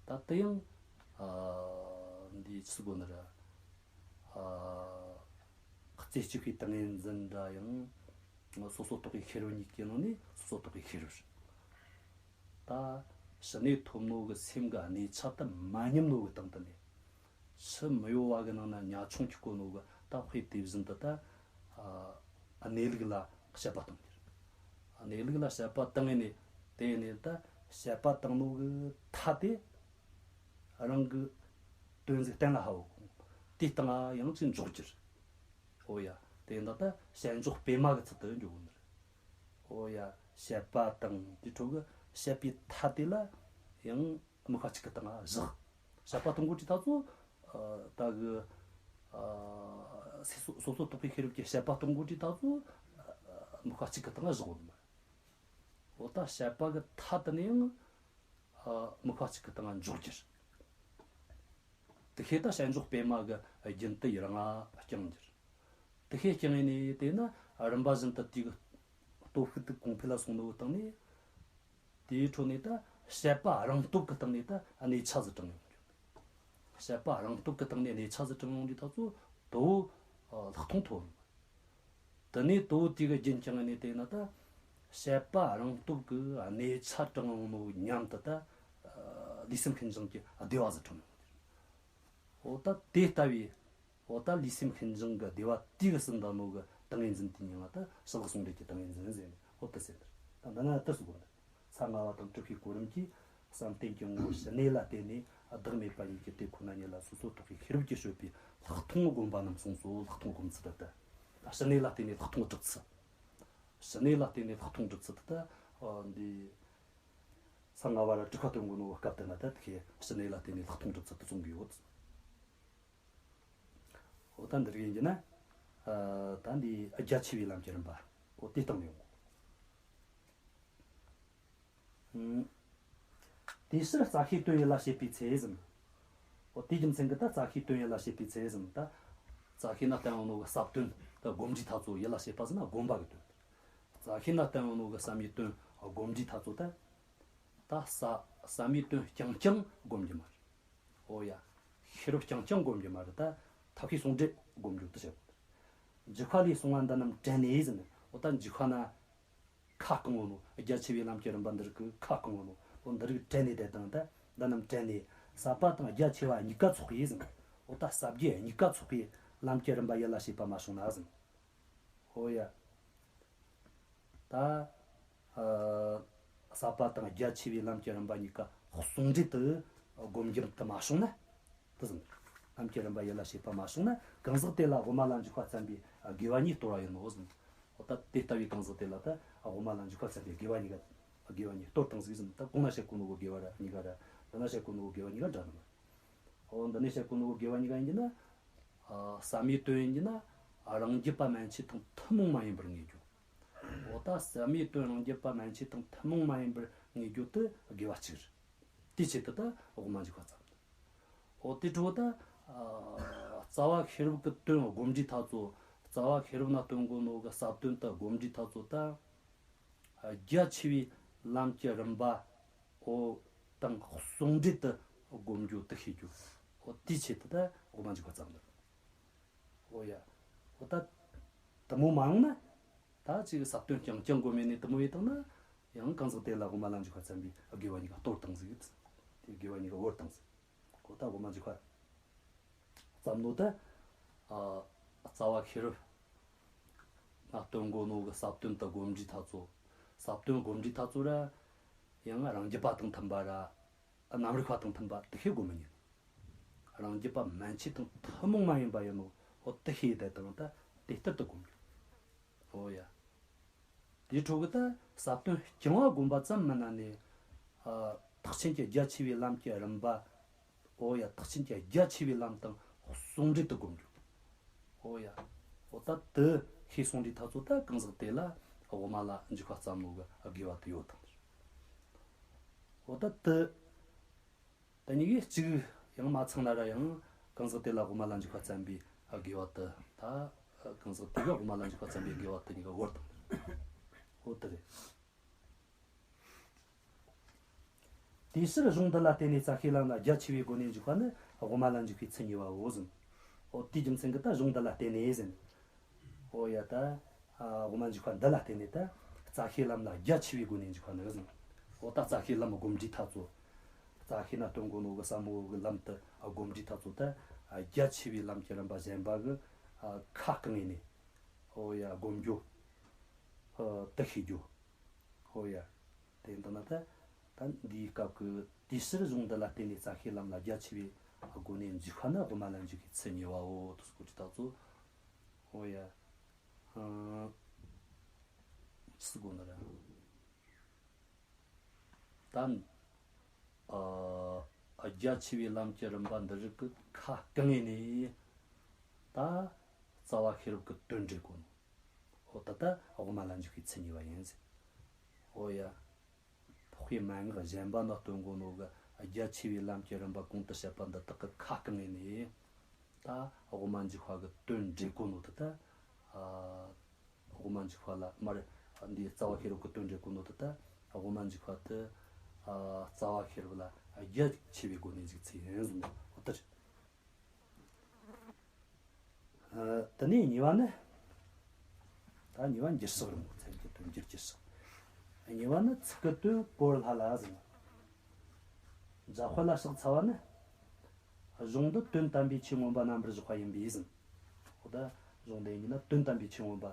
ད་དེ་ཡང་། ཨ་འདི་ཆི་དགོས་ནི་ར། ཨ་རྩེ་གཅིག་པའི་ཏིང་ངེ་འཛིན་འདྲ་ཡང་། སོ་སོར་རྟོག་པའི་ཤེས་རབ་གཉིས་ཀྱི་ནང་ནས་སོ་སོར་རྟོག་པའི་ཤེས་རབ་རེད། ད་ཞི་གནས་ཐོབ་ནོ་གི་སེམས་གི་གནས་ཆ་དེ་མ་ཉམས་ནོ་གི་སྟེང་དུ་ནས། ཆུ་མི་གཡོ་བ་གི་ནང་ན་ཉ་ཆུང་གི་གོ་ནོ་གི་ད་དཔེ་དེ་བཞིན་དུ་ད། ཨ་གནས་ལུགས་ལ་དཔྱད་པ་གཏོང་རྒྱུ་རེད། གནས་ལུགས་ལ་དཔྱད་པ་བཏང་ངེ་ནས་དེ་ནས་ད་དཔྱད་པ་བཏང་ནོ་གི་མཐའ་དེ་རང་གི་དོན་ཟིག་གཏན་ལ་ཕབ་བོ། དེ་སྟེང་ང་ཡང་ཅིག་འཇོག་རྒྱུ་རེད། འོ་ཡ། དེ་འདྲ་ད་དཔྱད་འཇོག་སྤེལ་མ་གི་ཚུལ་དུ་འཇོག་གོ་ནི་རེད། འོ་ཡ། དཔྱད་པ་དང་དེ་ཕྲོ་གི་དཔྱད་པའི་མཐའ་དེ་ལ་ཡང་དམིགས་པ་གཅིག་གི་སྟེང་ང་བཞག་དཔྱད་པ་གཏོང་གོ་དུས་ཐག་ཚོ། ཨ་ད་གི། ཨ་སོ་སོ་སོ་སོར་རྟོག་པའི་ཤེས་རབ་ཀྱིས་དཔྱད་པ་གཏོང་གོ་དུས་ཐག་ཚོ། ཨ་དམིགས་པ་གཅིག་གི་སྟེང་ང་བཞག་གོ་ནི་མ་རེད། འོ་ད་དཔྱད་པ་གི་མཐའ་དེ་ནས་ཡང་། ཨ་དམིགས་པ་གཅིག་གི་སྟེང་ང་འཇོག་རྒྱུ་རེད། དེ་ཤེས་ད་དཔྱད་འཇོག་སྤེལ་མ་གི་རྒྱུན་དུ་ཡི་རང་ང་བསྐྱང་རྒྱུ་རེད། དེ་ཤེས་བསྐྱང་ངེ་ནས་དེ་ན་རིམ་པ་བཞིན་དུ་དེ་གི་སྟོབས་ཤུགས་དེ་གོང་འཕེལ་ལ་སོང་ནོ་གི་སྟེང་ནས། དེའི་ཁྲོད་ནས་ད་དཔྱད་པ་རང་སྟོབས་ཀྱི་སྟེང་ནས་ད་གནས་ཆ་ཟིག་དྲངས་ཡོང་རྒྱུ། དཔྱད་པ་རང་སྟོབས་ཀྱི་སྟེང་ནས་གནས་ཆ་ཟིག་དྲངས་ཡོང་དུས་ཐག་ཚོ་དོ་བོ་ལྷག་མཐོང་ཐོབ། དེ་ནས་དོ་བོ་དེ་གི་རྒྱུན་བསྐྱངས་ནས་དེ་ན་ད་དཔྱད་པ་རང་སྟོབས་ཀྱི་གནས་ཆ་དྲངས་ཡོང་ནོ་མཉམ་དུ་ད་ལུས་སེམས་ཤིན་སྦྱངས་ཀྱི་བདེ་བ་ཟིག་དྲངས་ཡོང་རྒྱུ། འོ་ད་དེ་ལྟ་བུའི། འོ་ད་ལུས་སེམས་ཤིན་སྦྱངས་ཀྱི་བདེ་བ་དེ་གི་ཟིན་ད་ནོ་གི་ཏིང་ངེ་འཛིན་དེའི་མིང་ང་ད་ཞི་ལྷག་ཟུང་འབྲེལ་གྱི་ཏིང་ངེ་འཛིན་ཟེར་ནས་འོ་དེ་ཟེར་ནི་རེད། ད་འདི་ན་དེ་ཟེར་གོ་ནི་རེད། ས་ ས་ལྔ་པ་དང་གྲུབ་པའི་གོ་རིམ་གྱིས། བསམ་གཏན་གྱི་ངོ་བོ་ཕྱི་གནས་ལ་བརྟེན་ནས་བདག་མེད་པ་ཡིན་གྱི། དེ་ཁོ་ན་ཉིད་ལ་སོ་སོར་རྟོག་པའི་ཤེས་རབ་ཀྱིས་དཔྱོད་པའི་ལྷག་མཐོང་སྒོམ་པ་རྣམས་གསུངས་སོ། ལྷག་མཐོང་སྒོམ་ཚུལ་དེ་ལྟ། ཕྱི་གནས་ལ་བརྟེན་ནས་ལྷག་མཐོང་སྒྲུབ་ཚུལ། ཕྱི་གནས་ལ་བརྟེན་ནས་ལྷག་མཐོང་སྒྲུབ་ཚུལ་དེ་ལྟ། འདི་ས་ལྔ་པ་ར་དྲུག་པ་སྟོན་གོ་ནོ་སྐབས་དེ་ན་ད་དེ་ཕྱི་གནས་ལ་བརྟེན་ནས་ལྷག་མཐོང་སྒྲུབ་ཚུལ་དེ་གསུང་གི་ཡོད། འོ་ད་འདི་རིགས་ཡིན་གྱི་ན། ཨ། ད་འདི་རྒྱ་ཆེ་བའི་ལམ་གྱི་རིམ་པ། འོ་དེ་བཏང་ཡོང་གོ། ཨུམ། དེའི་ཕྱིར་རྩ་ཤེའི་དོན་ཡིད་ལ་བྱེད་པའི་ཚེ་ཟེར། འོ་དེའི་རྒྱུ་མཚན་གྱིས་ད་རྩ་ཤེའི་དོན་ཡིད་ལ་བྱེད་པའི་ཚེ་ཟེར། ད་རྩ་ཤེ་ན་བསྟན་ཡོང་ནོ་གི་ས་བཏོན་ད་སྒོམ་འབྲས་ཐག་ཆོད་ཡིད་ལ་བྱེད་པ་ཟེར་ན་སྒོམ་པ་གི་དོན། རྩ་ཤེ་ན་བསྟན་ཡོང་ནོ་གི་བསམ་ཡས་དོན་སྒོམ་འབྲས་ཐག་ཆོད་ད། ད་བསམ་བསམ་ཡས་དོན་རྐྱང་རྐྱང་སྒོམ་རྒྱུ་མ་རེད། འོ་ཡ། ཤེས་རབ་རྐྱང་རྐྱང་སྒོམ་རྒྱུ་མ་རེད། ད་ཐབས་ཤེས་ཟུང་འབྲེལ་སྒོམ་རྒྱུ་དེ་བྱེད་དགོས། འཇུག་པ་ལས་གསུངས་པ་འདི་རྣམས་དྲན་ནས་ཟེར་ནས། འོ་ད་འཇུག་པ་ན་ཁ་བསྐང་ངོ་ནོ། རྒྱ་ཆེ་བའི་ལམ་གྱི་རིམ་པ་འདི་རིགས་ཀྱི་ཁ་བསྐང་ངོ་ནོ། འོ་འདི་རིགས་དྲན་ནས་དེ་དང་ད་འདི་རྣམས་དྲན་ནས། ཟབ་པ་དང་རྒྱ་ཆེ་བ་གཉིས་ཀ་ཚོགས་པའི་ཟེར་ནས། འོ་ད་ཟབ་རྒྱས་གཉིས་ཀ་ཚོགས་པའི་ལམ་གྱི་རིམ་པ་ཡིད་ལ་བྱེད་པ་མ་བྱུང་ན་ཟེར་ནས། འོ་ཡ། ད། ཨ། ཟབ་པ་དང་རྒྱ་ཆེ་བའི་ལམ་གྱི་རིམ་པ་གཉིས་ཀ་ཟུང་འབྲེལ་དུ་སྒོམ་རྒྱུ་དེ་མ་བྱུང་ན། དེ་ཟེར། ལམ་གྱི་རིམ་པ་ཡིད་ལ་བྱེད་པ་མ་བྱུང་ན། གང་ཟག་དེ་ལ་དབུ་མ་ལ་འཇུག་པ་བརྩམས་པའི་དགེ་བ་གཉིས་སྟོར་བ་ཡིན་ནོ་ཟེར། འོ་ད་དེ་ལྟ་བུའི་གང་ཟག་དེ་ལ་ད་དབུ་མ་ལ་འཇུག་པ་བརྩམས་པའི་དགེ་བ་གཉིས་ཀ་དགེ་བ་གཉིས་སྟོར་བཏང་ཟིག་ཟེར། ད་གོང་ན་བཤད་གོ་ནོ་གི་དགེ་བ་ར་གཉིས་ཀ་ར། འདི་ན་བཤད་གོ་ནོ་གི་དགེ་བ་གཉིས་ཀ་འདྲ་ནི་མ་རེད། འོ་འདི་ནས་བཤད་གོ་ནོ་གི་དགེ་བ་གཉིས་ཀ་ཡིན་གྱི་ན། ཨ། བསམ་ཡས་དོན་ཡིན་གྱི་ན། ཨ། རང་རྒྱུད་པ་མན་ཆད་དང་ཐུན་མོང་མ་ཡིན་པར་ངེས་རྒྱུ། འོ་ད་བསམ་ཡས་དོན་རང་རྒྱུད་པ་མན་ཆད་དང་ཐུན་མོང་མ་ཡིན་པར་ངེས་རྒྱུ་དེ་དགེ་བ་གཅིག་རེད། དེའི་ཆེད་དུ་ད་དབུ་མ་འཇུག་པ་བརྩམས། འོ་དེ་འཕྲོ་ད། ཨ། རྩ་བ་ཤེས་རབ་ཀྱི་དོན་སྒོམ་འབྲས་ཐག་ཆོད། རྩ་བ་ཤེས་རབ་ན་སྟོན་གོ་ནོ་གི་ས་བཏོན་དེ་སྒོམ་འབྲས་ཐག་ཆོད་ད། རྒྱ་ཆེ་བའི་ལམ་གྱི་རིམ་པ། འོ་དང་ཟུང་འབྲེལ་དུ་སྒོམ་རྒྱུ་དེ་ཤེས་རྒྱུ། འོ་དེའི་ཆེད་དུ་ད་དབུ་མ་འཇུག་པ་བརྩམས་ནི། འོ་ཡ། འོ་ད་དེ་མོ་མ་ཡོང་ན། ད་ཅིག་ས་བཏོན་རྐྱང་རྐྱང་སྒོམ་ཡས་ནས་དེ་མོ་ཡས་བཏང་ན། ཡང་གང་ཟག་དེ་ལ་དབུ་མ་ལ་འཇུག་པ་བརྩམས་པའི་དགེ་བ་གཉིས་ཀ་སྟོར་བཏང་ཟིག། དེ་དགེ་བ་གཉིས་ཀ་བོར་བཏང་ཟིག། འོ་ད་དབུ་མ་འཇུག་པ་བརྩམས་ནོ་ད། ཨ། རྩ་བ་ཤེས་རབ་ན་སྟོན་གོ་ནོ་གི་ས་བཏོན་དེ་སྒོམ་འབྲས་ཐག་ཆོད། ས་བཏོན་སྒོམ་འབྲས་ཐག་ཆོད་ར། ཡང་རང་རྒྱུད་པ་དང་མཐུན་པ་ར། རྣམ་རིག་པ་དང་མཐུན་པ་དེ་ཤེས་དགོས་མི་ཉན། རང་རྒྱུད་པ་མན་ཆད་དང་ཐུན་མོང་མ་ཡིན་པ་ཡིན་ནོ། འོ་དེ་ཤེས་དེ་དང་ད་དེ་ལྟར་དུ་སྒོམ་རྒྱུ། འོ་ཡ། དེའི་འཕྲོ་གི་ད་ས་བཏོན་རྐྱང་བ་སྒོམ་པ་ཙམ་མིན་ན་ནི། ཨ། ཐེག་ཆེན་གྱི་རྒྱ་ཆེ་བའི་ལམ་གྱི་རིམ་པ། འོ་ཡ། ཐེག་ཆེན་གྱི་རྒྱ་ཆེ་བའི་ལམ་དང་ཟུང་འབྲེལ་དུ་སྒོམ་རྒྱུ། འོ་ཡ། འོ་ད་དེ་ཤེས་སོང་དུས་ཐག་ཆོད་ད་གང་ཟག་དེ་ལ་དབུ་མ་ལ་འཇུག་པ་བརྩམས་ནོ་གི་དགེ་བ་དེ་ཡོད་དང་། འོ་ད་དེ། ད་གཉིས་ཀའི་གཅིག་ཡང་མ་ཚང་ན་ར་ཡང་གང་ཟག་དེ་ལ་དབུ་མ་ལ་འཇུག་པ་བརྩམས་པའི་དགེ་བ་དེ། ད་གང་ཟག་དེ་གིས་དབུ་མ་ལ་འཇུག་པ་བརྩམས་པའི་དགེ་བ་དེ་གཉིས་ཀ་བོར་བཏང་། འོ་དེ་རེད། དེའི་ཕྱིར་གཞུང་འདི་ལ་བརྟེན་ནས་རྩ་ཤེའི་ལམ་ལ་རྒྱ་ཆེ་བའི་སྒོ་ནས་འཇུག་པ་ནི་དབུ་མ་ལ་འཇུག་པའི་ཚུལ་ཉེ་བའོ་ཟེར། འོ་དེའི་རྒྱུ་མཚན་གྱིས་ད་གཞུང་འདི་ལ་བརྟེན་ནས་ཟེར། འོ་ཡ་ད། ཨ། དབུ་མ་འཇུག་པ་འདི་ལ་བརྟེན་ནས་ད། རྩ་ཤེའི་ལམ་ལ་རྒྱ་ཆེ་བའི་སྒོ་ནས་འཇུག་པ་ནི་ཟེར། འོ་ད་རྩ་ཤེའི་ལམ་སྒོམ་འབྲས་ཐག་ཆོད། རྩ་ཤེ་ན་སྟོན་གོ་ནོ་གི་ཟབ་མོ་གི་ལམ་དེ་སྒོམ་འབྲས་ཐག་ཆོད་ད། རྒྱ་ཆེ་བའི་ལམ་གྱི་རིམ་པ་གཞན་པ་གི། ཨ། ཁ་བསྐང་ངེ་ནས། འོ་ཡ་སྒོམ་རྒྱུ། ཨ། དེ་ཤེས་རྒྱུ། འོ་ཡ། དེ་འདི་ན་ད། ད་འདིའི་སྐབས་ཀྱི་དེའི་ཕྱིར་གཞུང་འདི་ལ་བརྟེན་ནས་རྩ་ཤེའི་ལམ་ལ་རྒྱ་ཆེ་བའི་སྒོ་ནས་འཇུག་པ་ནི་དབུ་མ་ལ་འཇུག་པའི་ཚུལ་ཉེ་བའོ། དེ་སྐོར་གྱི་ཐག་ཆོད། འོ་ཡ། ཨང་། ཅི་དགོས་ནི་རེད། ད། ཨ། རྒྱ་ཆེ་བའི་ལམ་གྱི་རིམ་པ་འདི་རིགས་ཀྱི་ཁ་བསྐང་ངེ་ནས། ད། རྩ་བ་ཤེས་རབ་ཀྱི་དོན་འགྲེལ་དགོས་ནོ། འོ་ད་ལྟ་དབུ་མ་ལ་འཇུག་པའི་ཚུལ་ཉེ་བ་ཡིན་ཟེར། འོ་ཡ། འཕགས་པའི་མན་ངག་གཞན་པ་ན་སྟོན་གོ་ནོ་གི་རྒྱ་ཆེ་བའི་ལམ་གྱི་རིམ་པ་གོང་དུ་བཤད་པ་འདི་དག་གི་ཁ་བསྐང་ངེ་ནས། ད་དབུ་མ་འཇུག་པ་གི་དོན་འགྲེལ་གོ་ནོ་དེ་ད། ཨ། དབུ་མ་འཇུག་པ་ལ་མར་འདིའི་རྩ་བ་ཤེས་རབ་ཀྱི་དོན་འགྲེལ་གོ་ནོ་དེ་ད། དབུ་མ་འཇུག་པ་དེ། ཨ། རྩ་བ་ཤེས་རབ་ལ་རྒྱ་ཆེ་བའི་སྒོ་ནས་འཇུག་ཚུལ་ཡིན་ཟེར་ནོ། འོ་དེ་རེད། ཨ། དེ་ནས་གཉིས་པ་ནི། ད་གཉིས་པ་འགྱུར་ཕྱག་རེད་མོ། མཚན་གྱི་དོན་འགྱུར་གྱི་ཕྱག་གཉིས་པ་ནི་ཚིག་གི་དོན་སྤོར་སླ་ལ་ཟེར། འཇམ་དཔལ་ལ་ཕྱག་འཚལ་བ་ནི། གཞུང་འདི་དོན་དམ་པའི་ཆོས་མངོན་པ་རྣམ་པར་གཞག་པ་ཡིན་པས་ཟེར། འོ་ད་གཞུང་འདི་ཡིན་ན་དོན་དམ་པའི་ཆོས་མངོན་པ་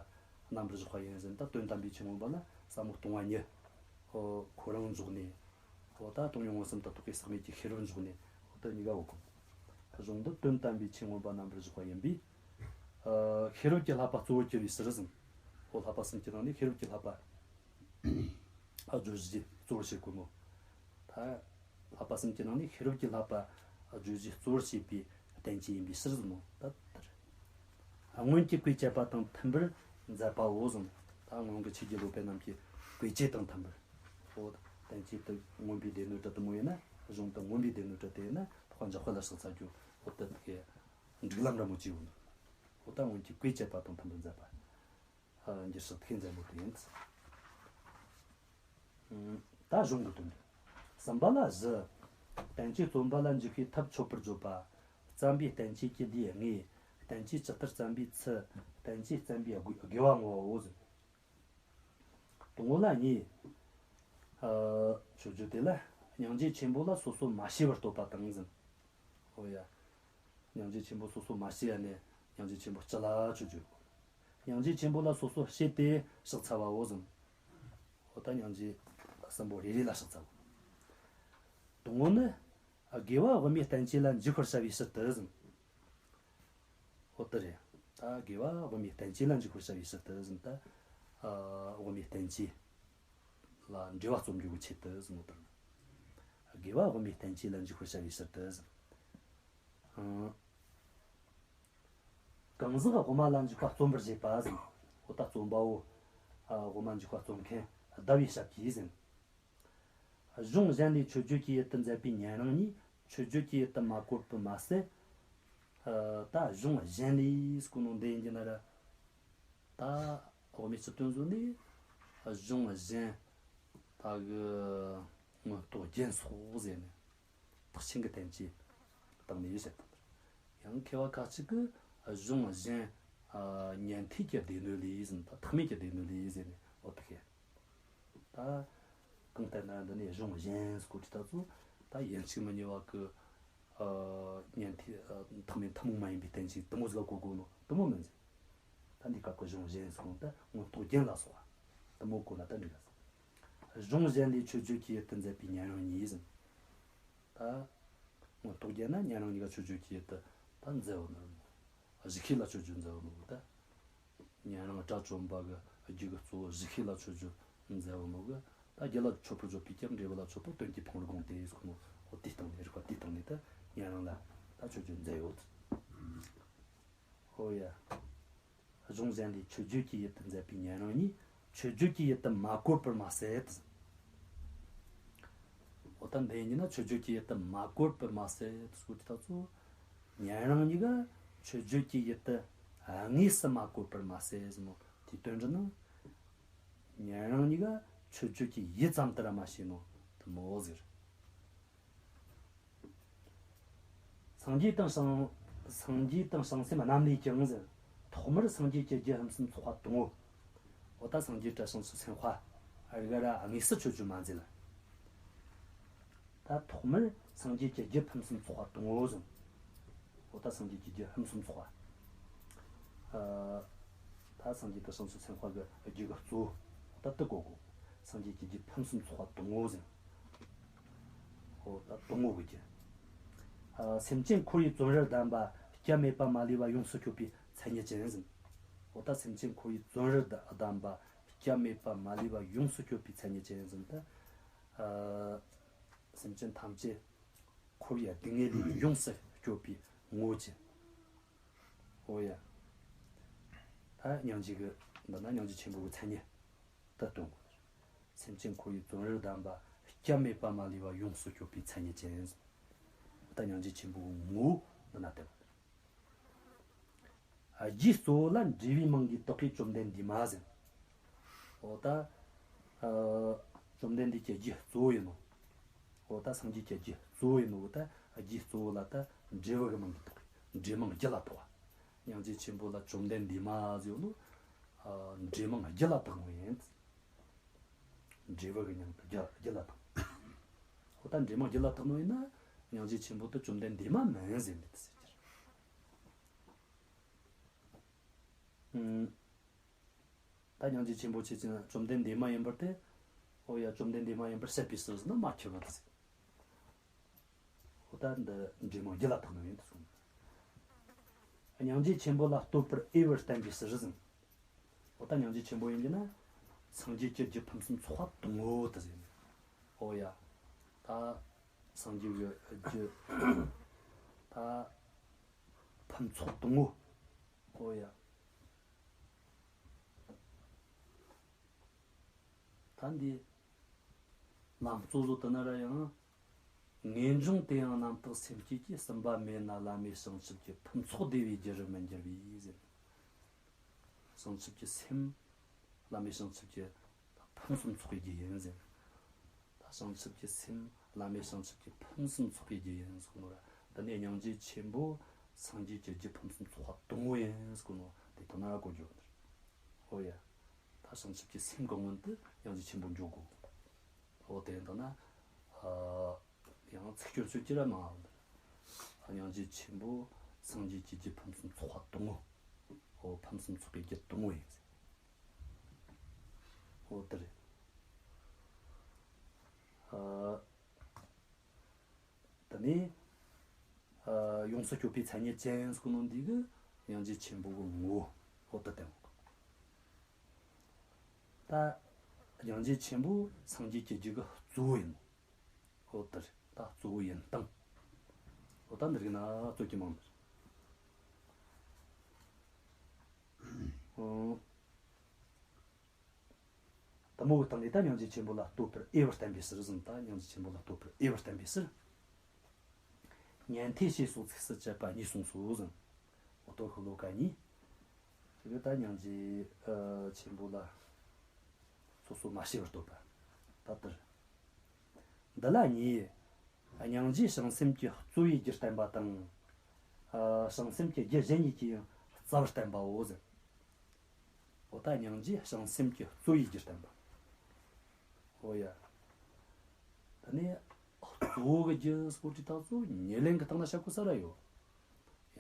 རྣམ་པར་གཞག་པ་ཡིན་ཟེར། ད་དོན་དམ་པའི་ཆོས་མངོན་པ་ལ་ཟབ་མོ་སྟོང་པ་ཉིད། ཨོ། ཁོ་རང་འཇོག་ནས། ཨོ། ད་སྟོང་ཉིད་མངོན་སུམ་དུ་རྟོགས་པའི་ཟག་མེད་ཀྱི་ཤེས་རབ་འཇོག་ནས། ཨོ། ད་གཉིས་ཀ་ཡོད་གོ། གཞུང་འདི་དོན་དམ་པའི་ཆོས་མངོན་པ་རྣམ་པར་གཞག་པ་ཡིན་པས། ཨ། ཤེས་རབ་ཀྱི་བསླབ་པ་གཙོ་བོར་གྱུར་པའི་ཕྱིར་ཟེར། ཨོ། བསླབ་པ་གསུམ་གྱི་ནང་ནས་ཤེས་རབ་ཀྱི་བསླབ་པ། ཨ། བརྗོད་གཞི་གཙོ་བོར་བྱེད་དགོས་མོད། ད་བསླབ་པ་གསུམ་གྱི་ནང་ནས་ཤེས་རབ་ཀྱི་བསླབ་པ་བརྗོད་གཞི་གཙོ་བོར་བྱེད་པའི་བསྟན་བཅོས་ཡིན་པའི་ཕྱིར་ཟེར་མོད། ད་ལྟར། སྔོན་གྱི་བཀས་བཅད་པ་དང་མཐུན་པར་མཛད་པའོ་ཟེར། ད་སྔོན་གྱི་ཆོས་བརྒྱུད་སློབ་དཔོན་རྣམས་ཀྱི་བཀས་བཅད་དང་མཐུན་པར། འོ། བསྟན་བཅོས་དེ་མངོན་པའི་སྡེ་སྣོད་གྲལ་དུ་མོ་ཡིན་ན། གཞུང་དེ་མངོན་པའི་སྡེ་སྣོད་གྲལ་དུ་ཡིན་ན། འཕགས་པ་འཇམ་དཔལ་ལ་ཕྱག་འཚལ་རྒྱུ། འོ། དེ་དག་གི་སྒྲིག་ལམ་འདྲ་མོ་ཅིག་ཡོད་ནོ། འོ། ད་སྔོན་གྱི་བཀས་བཅད་པ་དང་མཐུན་པར་མཛད་པ། ཨ། འགྱུར་ཕྱོགས་ཤིན་ཏུ་མཛེས་མོ་དེ་ཡིན། ཨ། ད་གཞུང་གི་དོན་དུ། གསུམ་པ་ལ་བཞི། བསྟན་བཅོས་རྩོམ་པ་ལ་འཇུག་པའི་ཐབས་མཆོད་པར་བརྗོད་པ། བརྩམས་པའི་བསྟན་བཅོས་ཀྱི་ལེའུ་ལྔ། བསྟན་བཅོས་ཇི་ལྟར་བརྩམས་པའི་ཚུལ། བསྟན་བཅོས་བརྩམས་པའི་དགེ་བ་བསྔོ་བའོ་ཟེར། དང་པོ་ལ་གཉིས། ཨ། མཆོད་བརྗོད་དེ་ལ་སྙིང་རྗེ་ཆེན་པོ་ལ་སོ་སོ་མ་ཤེས་པར་བསྟོད་པ་དང་ཟེར། འོ་ཡ། སྙིང་རྗེ་ཆེན་པོ་སོ་སོ་མ་ཤེས་ཡ་ནས་སྙིང་རྗེ་ཆེན་པོ་སྤྱི་ལ་མཆོད་བརྗོད། སྙིང་རྗེ་ཆེན་པོ་ལ་སོ་སོ་ཤེས་ཏེ་ཕྱག་འཚལ་བའོ་ཟེར། འོ། ད་སྙིང་རྗེ་གསུམ་པོ་རེ་རེ་ལ་ཕྱག་འཚལ་བ། དང་པོ་ནི། དགེ་བ་དབུ་མའི་བསྟན་བཅོས་ལ་འཇུག་པར་བྱ་བའི་ཕྱིར་དུ་ཟེར། འོ། དེ་རེད། ད་དགེ་བ་དབུ་མའི་བསྟན་བཅོས་ལ་འཇུག་པར་བྱ་བའི་ཕྱིར་དུ་ཟེར། ད། ཨ། དབུ་མའི་བསྟན་བཅོས་ལ་འགྲེལ་བ་རྩོམ་རྒྱུ་གི་ཆེད་དུ་ཟེར་ནོ་དང་། དགེ་བ་དབུ་མའི་བསྟན་བཅོས་ལ་འཇུག་པར་བྱ་བའི་ཕྱིར་དུ་ཟེར། ཨང་། གང་ཟག་དབུ་མ་ལ་འཇུག་པ་རྩོམ་པར་བྱེད་པ་ཟེར། འོ། ད་རྩོམ་པའོ། ཨ། དབུ་མ་འཇུག་པ་རྩོམ་མཁན་ཟླ་བའི་ཞབས་ཀྱིས་ཟེར། གཞུང་གཞན་ལས་མཆོད་བརྗོད་ཀྱི་ཡུལ་དུ་མཛད་པའི་ཉན་རང་ཉིད་མཆོད་བརྗོད་ཀྱི་ཡུལ་དུ་མ་བཀོད་པར་མ་ཟད། ཨ། ད་གཞུང་གཞན་ལས་ཟེར་གོ་ནོ་འདི་ཡིན་གྱི་ན་ར། ད་དབུ་མའི་སྤྱི་དོན་བཟོ་ནས་གཞུང་གཞན་ད་གི་མངོན་རྟོགས་རྒྱན་སོགས་ཟེར་ནས། ཐེག་ཆེན་གྱི་བསྟན་བཅོས་བཏང་ནས་བཤད་དང་། ཡང་མཁས་པ་ཁ་ཅིག་གིས་གཞུང་གཞན། ཨ། ཉན་ཐོས་ཀྱི་སྡེ་སྣོད་ལས་ཟེར། ད་ཐེག་དམན་གྱི་སྡེ་སྣོད་ལས་ཟེར་ནས། འོ། དེ་བཤད། ད་གང་ལྟར་ན་འདི་ནས་གཞུང་གཞན་ཟེར་གོ་དུས་ད་ཚོ། ད་ཡིན་གཅིག་མིན་གཉིས་པ་གི། ཨ། ཉན་ཐོས། ཨ། ཐེག་དམན་ཐུན་མོང་མ་ཡིན་པའི་བསྟན་བཅོས་དེ་མོ་ཟིག་གོ་དགོས་ནོ་དེ་མོ་མིན་ཟེར། ད་འདི་སྐབས་ཀྱི་གཞུང་གཞན་ཟེར་གོ་ནོ་ད་མངོན་རྟོགས་རྒྱན་ལ་སོགས་པ་དེ་མོ་གོ་ན་ད་འགྲིག་ག་ཟེར། གཞུང་གཞན་ལས་མཆོད་བརྗོད་ཀྱི་ཡུལ་དུ་མཛད་པའི་ཉན་རང་ཉིད་ཟེར། ད་མངོན་རྟོགས་རྒྱན་ན་ཉན་རང་ཉིད་ཀྱིས་མཆོད་བརྗོད་ཀྱི་ཡུལ་དུ་ད་མཛད་ཡོད་ནོ། གཞི་ཤེས་ལ་མཆོད་བརྗོད་མཛད་ཡོད་ནོ་གི་ད། ཉན་རང་དགྲ་བཅོམ་པ་གི་རྒྱུད་ཀྱི་གཙོ་བོ་གཞི་ཤེས་ལ་མཆོད་བརྗོད་མཛད་ཡོད་ནོ་གི། ད་རྒྱུད་ལ་མཆོད་པར་བརྗོད་པའི་སྐབས་འབྲས་བུ་ལ་མཆོད་པ་དོན་གྱི་ཕུང་པོར་དགོངས་ཏེ་ཟེར་ནོ། འོ། དེའི་སྟེང་ནས། རིགས་པ་དེའི་སྟེང་ནས་ད་ཉན་རང་ལ་ད་མཆོད་བརྗོད་མཛད་ཡོད། འོ་ཡ། གཞུང་གཞན་ལས་མཆོད་བརྗོད་ཀྱི་ཡུལ་དུ་མཛད་པའི་ཉན་རང་ཉིད་མཆོད་བརྗོད་ཀྱི་ཡུལ་དུ་མ་བཀོད་པར་མ་ཟད། འོ། ད་འདི་ཡིན་ན་མཆོད་བརྗོད་ཀྱི་ཡུལ་དུ་མ་བཀོད་པར་མ་ཟད་ཟེར་གོ་དུས་ད་ཚོ། ཉན་རང་ཉིད་ཀྱིས་མཆོད་བརྗོད་ཀྱི་ཡུལ་དུ་དངོས་སུ་མ་བཀོད་པར་མ་ཟད་ཟེར་ནོ་དེའི་དོན་དུ་ན། ཉན་རང་ཉིད་ཀྱིས་མཆོད་བརྗོད་ཀྱི་ཡུལ་ཙམ་དུ་ར་མ་བྱས་ནོ་དེ་མོ་ཟེར། སངས་རྒྱས་དང་བྱང་། སངས་རྒྱས་དང་བྱང་སེམས་རྣམས་ལས་ཀྱང་ཟེར། ཐོག་མར་སངས་རྒྱས་ཀྱི་རྒྱུད་ཕུན་སུམ་ཚོགས་པ་དང་པོ། འོ། ད་སངས་རྒྱས་བཀྲ་ཤིས་ཀྱི་སེམས་དཔའ་རིགས་ར་དངོས་སུ་མཆོད་བརྗོད་མ་མཛད་ལ། ད་ཐོག་མར་སངས་རྒྱས་ཀྱི་རྒྱུད་ཕུན་སུམ་ཚོགས་པ་དང་པོ་ཟེར། འོ། ད་སངས་རྒྱས་ཀྱི་རྒྱུད་ཕུན་སུམ་ཚོགས་པ། ཨ། ད་སངས་རྒྱས་དང་བྱང་ཆུབ་སེམས་དཔའ་གི་རྒྱུད་ཀྱི་གཙོ་བོ་ད་དེ་གོ་དགོས། སངས་རྒྱས་ཀྱི་རྒྱུད་ཕུན་སུམ་ཚོགས་པ་དང་པོ་ཟེར། འོ། ད་དང་པོ་གི་རྒྱུད། ཨ། སེམས་ཅན་འཁོར་བའི་བཙོན་རར་བསྡམས་པ་སྐྱབས་མེད་པ་མ་ལུས་པ་ཡོངས་སུ་སྐྱོབ་པའི་མཚན་ཉིད་ཅན་ཟེར། འོ། ད་སེམས་ཅན་འཁོར་བའི་བཙོན་རར་བསྡམས་པ་སྐྱབས་མེད་པ་མ་ལུས་པ་ཡོངས་སུ་སྐྱོབ་པའི་མཚན་ཉིད་ཅན་ཟེར། ད། ཨ། སེམས་ཅན་ཐམས་ཅད་འཁོར་བའི་སྡུག་བསྔལ་ལས་ཡོངས་སུ་སྐྱོབ་པའི་ངོ་བོ་ཅན། འོ་ཡ། ད་སྙིང་རྗེ་གི། འདི་ན་སྙིང་རྗེ་ཆེན་པོ་གི་མཚན་ཉིད་ད་སྟོན་དགོས། སེམས་ཅན་འཁོར་བའི་བཙོན་རར་བསྡམས་པ་སྐྱབས་མེད་པ་མ་ལུས་པ་ཡོངས་སུ་སྐྱོབ་པའི་མཚན་ཉིད་ཅན། ད་སྙིང་རྗེ་ཆེན་པོ་གི་ངོ་བོ་འདི་ན་བསྟན་པ། རྒྱུའི་གཙོ་བོ་ལ་འབྲས་བུའི་མིང་གིས་བཏགས་པའི་བཅོམ་ལྡན་འདས་མ་ཟེར། འོ། ད། ཨ། བཅོམ་ལྡན་འདས་ཀྱི་རྒྱུའི་གཙོ་བོ་ཡིན་ནོ། འོ། ད་སངས་རྒྱས་ཀྱི་རྒྱུའི་གཙོ་བོ་ཡིན་ནོ། ད་རྒྱུའི་གཙོ་བོ་ལ་ད་འབྲས་བུ་གི་མིང་གིས་བཏགས་པའི་འབྲས་མིང་རྒྱུད་ལ་བཏགས་པ། སྙིང་རྗེ་ཆེན་པོ་ལ་བཅོམ་ལྡན་འདས་མ་ཟེར་ནོ། ཨ། འབྲས་མིང་རྒྱུད་ལ་བཏགས་ནོ་ཡིན། འབྲས་བུ་གི་མིང་དེ་རྒྱུད་རྒྱུད་ལ་བཏགས། འོ། ད་འབྲས་མིང་རྒྱུད་ལ་བཏགས་ནོ་ཡིན་ན་སྙིང་རྗེ་ཆེན་པོ་དེ་བཅོམ་ལྡན་འདས་མ་མིན་ཟེར་ནས་དེ་ཟེར་གྱི་རེད། ཨུམ། ད་སྙིང་རྗེ་ཆེན་པོ་ཆེ་ཆེན་བཅོམ་ལྡན་འདས་མ་ཡིན་པར་ཐལ། ཨོ་ཡ། བཅོམ་ལྡན་འདས་མ་ཡིན་པར་བཤད་པའི་ཕྱིར་ཟེར་ན་མ་ཁྱབ་པ་དེ་ཟེར། ཨོ་ད་འདི་འབྲས་བུ་རྒྱུད་ལ་བརྟགས་ནས་ཡིན་དུ་གསུངས། སྙིང་རྗེ་ཆེན་པོ་ལ་བསྟོད་པར་འོས་པར་བསྟན་པའི་ཕྱིར་ཟེར། ཨོ་ད་སྙིང་རྗེ་ཆེན་པོ་ཡིན་གྱི་ན། སངས་རྒྱས་ཀྱི་རྒྱུ་ཕུན་སུམ་ཚོགས་པ་དང་པོ་དེ་ཟེར། ཨོ་ཡ། ད་སངས་རྒྱས་ཀྱི་རྒྱུ། ད་ཕུན་ཚོགས་དང་པོ། ཨོ་ཡ། ད་འདི་ལམ་གཙོ་བཟོ་དུ་ན་ར་ཡང་། ངེས་འབྱུང་དེ་ཡང་རྣམ་དག་སེམས་བསྐྱེད་ཀྱིས། ཟིན་པ་མེད་ན་བླ་མེད་བྱང་ཆུབ་ཀྱི། ཕུན་ཚོགས་བདེ་བའི་རྒྱུ་རུ་མི་འགྱུར་བས་ཟེར། བྱང་ཆུབ་ཀྱི་སེམས། བླ་མེད་བྱང་ཆུབ་ཀྱི་ཕུན་སུམ་ཚོགས་པའི་རྒྱུ་ཡིན་ཟེར། ད་བྱང་ཆུབ་ཀྱི་སེམས་བླ་མེད་བྱང་ཆུབ་ཀྱི་ཕུན་སུམ་ཚོགས་པའི་རྒྱུ་ཡིན་ཟེར་གོ་ནོ་ར། འདི་ནས་སྙིང་རྗེ་ཆེན་པོ་སངས་རྒྱས་ཀྱི་རྒྱུ་ཕུན་སུམ་ཚོགས་པ་དང་པོ་ཡིན་ཟེར་གོ་ནོ་དེ་དོན་ན་གོ་རྒྱུ་ཡོད། ཨོ་ཡ། ད་བྱང་ཆུབ་ཀྱི་སེམས་ཀྱི་སྔོན་དུ་སྙིང་རྗེ་ཆེན་པོ་འཇོག་དགོས། ཨོ་དེ་ཡིན་དང་ན། ཨ། ཡང་ཚིག་སྐྱོན་སྐྱོན་གྱི་ར་མ་འོང་། སྙིང་རྗེ་ཆེན་པོ་སངས་རྒྱས་ཀྱི་རྒྱུ་ཕུན་སུམ་ཚོགས་པ་དང་པོ། ཨོ་ཕུན་སུམ་ཚོགས་པའི་རྒྱུ་དང་པོ་ཡིན། ཨོ་དེ་རེད། ཨ། དེ་ནས། ཨ། ཡོངས་སུ་སྤྱོད་པའི་མཚན་ཉིད་ཅན་ཟེར་གོ་ནོ་འདི་གི་སྙིང་རྗེ་ཆེན་པོ་གི་ངོ་བོ་ཨོ་དེ་བསྟན། ད་སྙིང་རྗེ་ཆེན་པོ་སངས་རྒྱས་ཀྱི་རྒྱུ་གི་གཙོ་བོ་ཡིན། ཨོ་དེ་རེད། ད་གཙོ་བོ་ཡིན་སྟངས། ཨོ་ད་འདི་རིགས་ན་གཙོ་གི་མང་ནི། ཨོ། དེ་མོ་གི་སྟེང་ནས་ད་སྙིང་རྗེ་ཆེན་པོ་ལ་བསྟོད་པར་འོས་པར་བསྟན་པའི་ཕྱིར་ཟེར། ད་སྙིང་རྗེ་ཆེན་པོ་ལ་བསྟོད་པར་འོས་པར་བསྟན་པའི་ཕྱིར། ཉན་ཐོས་ཞེས་སོགས་ཚིགས་སུ་བཅད་པ་གཉིས་གསུངས་སོ་ཟེར། འོ་དོ་ཤོ་ལོ་ཀ་གཉིས། དེ་གི་ད་སྙིང་རྗེ་ཨ་ཆེན་པོ་ལ་སོ་སོ་མ་ཤེས་པར་བསྟོད་པ། ད་ལྟར། འདི་ལ་གཉིས། སྙིང་རྗེ་བྱང་སེམས་ཀྱི་གཙོ་བོའི་རྒྱུར་བསྟན་པ་དང་། ཨ། བྱང་སེམས་ཀྱི་རྒྱུ་གཞན་གཉིས་ཀྱི་ཡང་རྩ་བར་བསྟན་པའོ་ཟེར། འོ་ད་སྙིང་རྗེ་བྱང་སེམས་ཀྱི་གཙོ་བོའི་རྒྱུར་བསྟན་པ། འོ་ཡ། ད་ནི་གཙོ་བོ་གི་རྒྱུ་སྐོར་གྱི་ཐག་ཚོ་ཉེར་ལེན་གྱི་སྟེང་ན་བཤད་དགོས་ས་ར་ཡོད།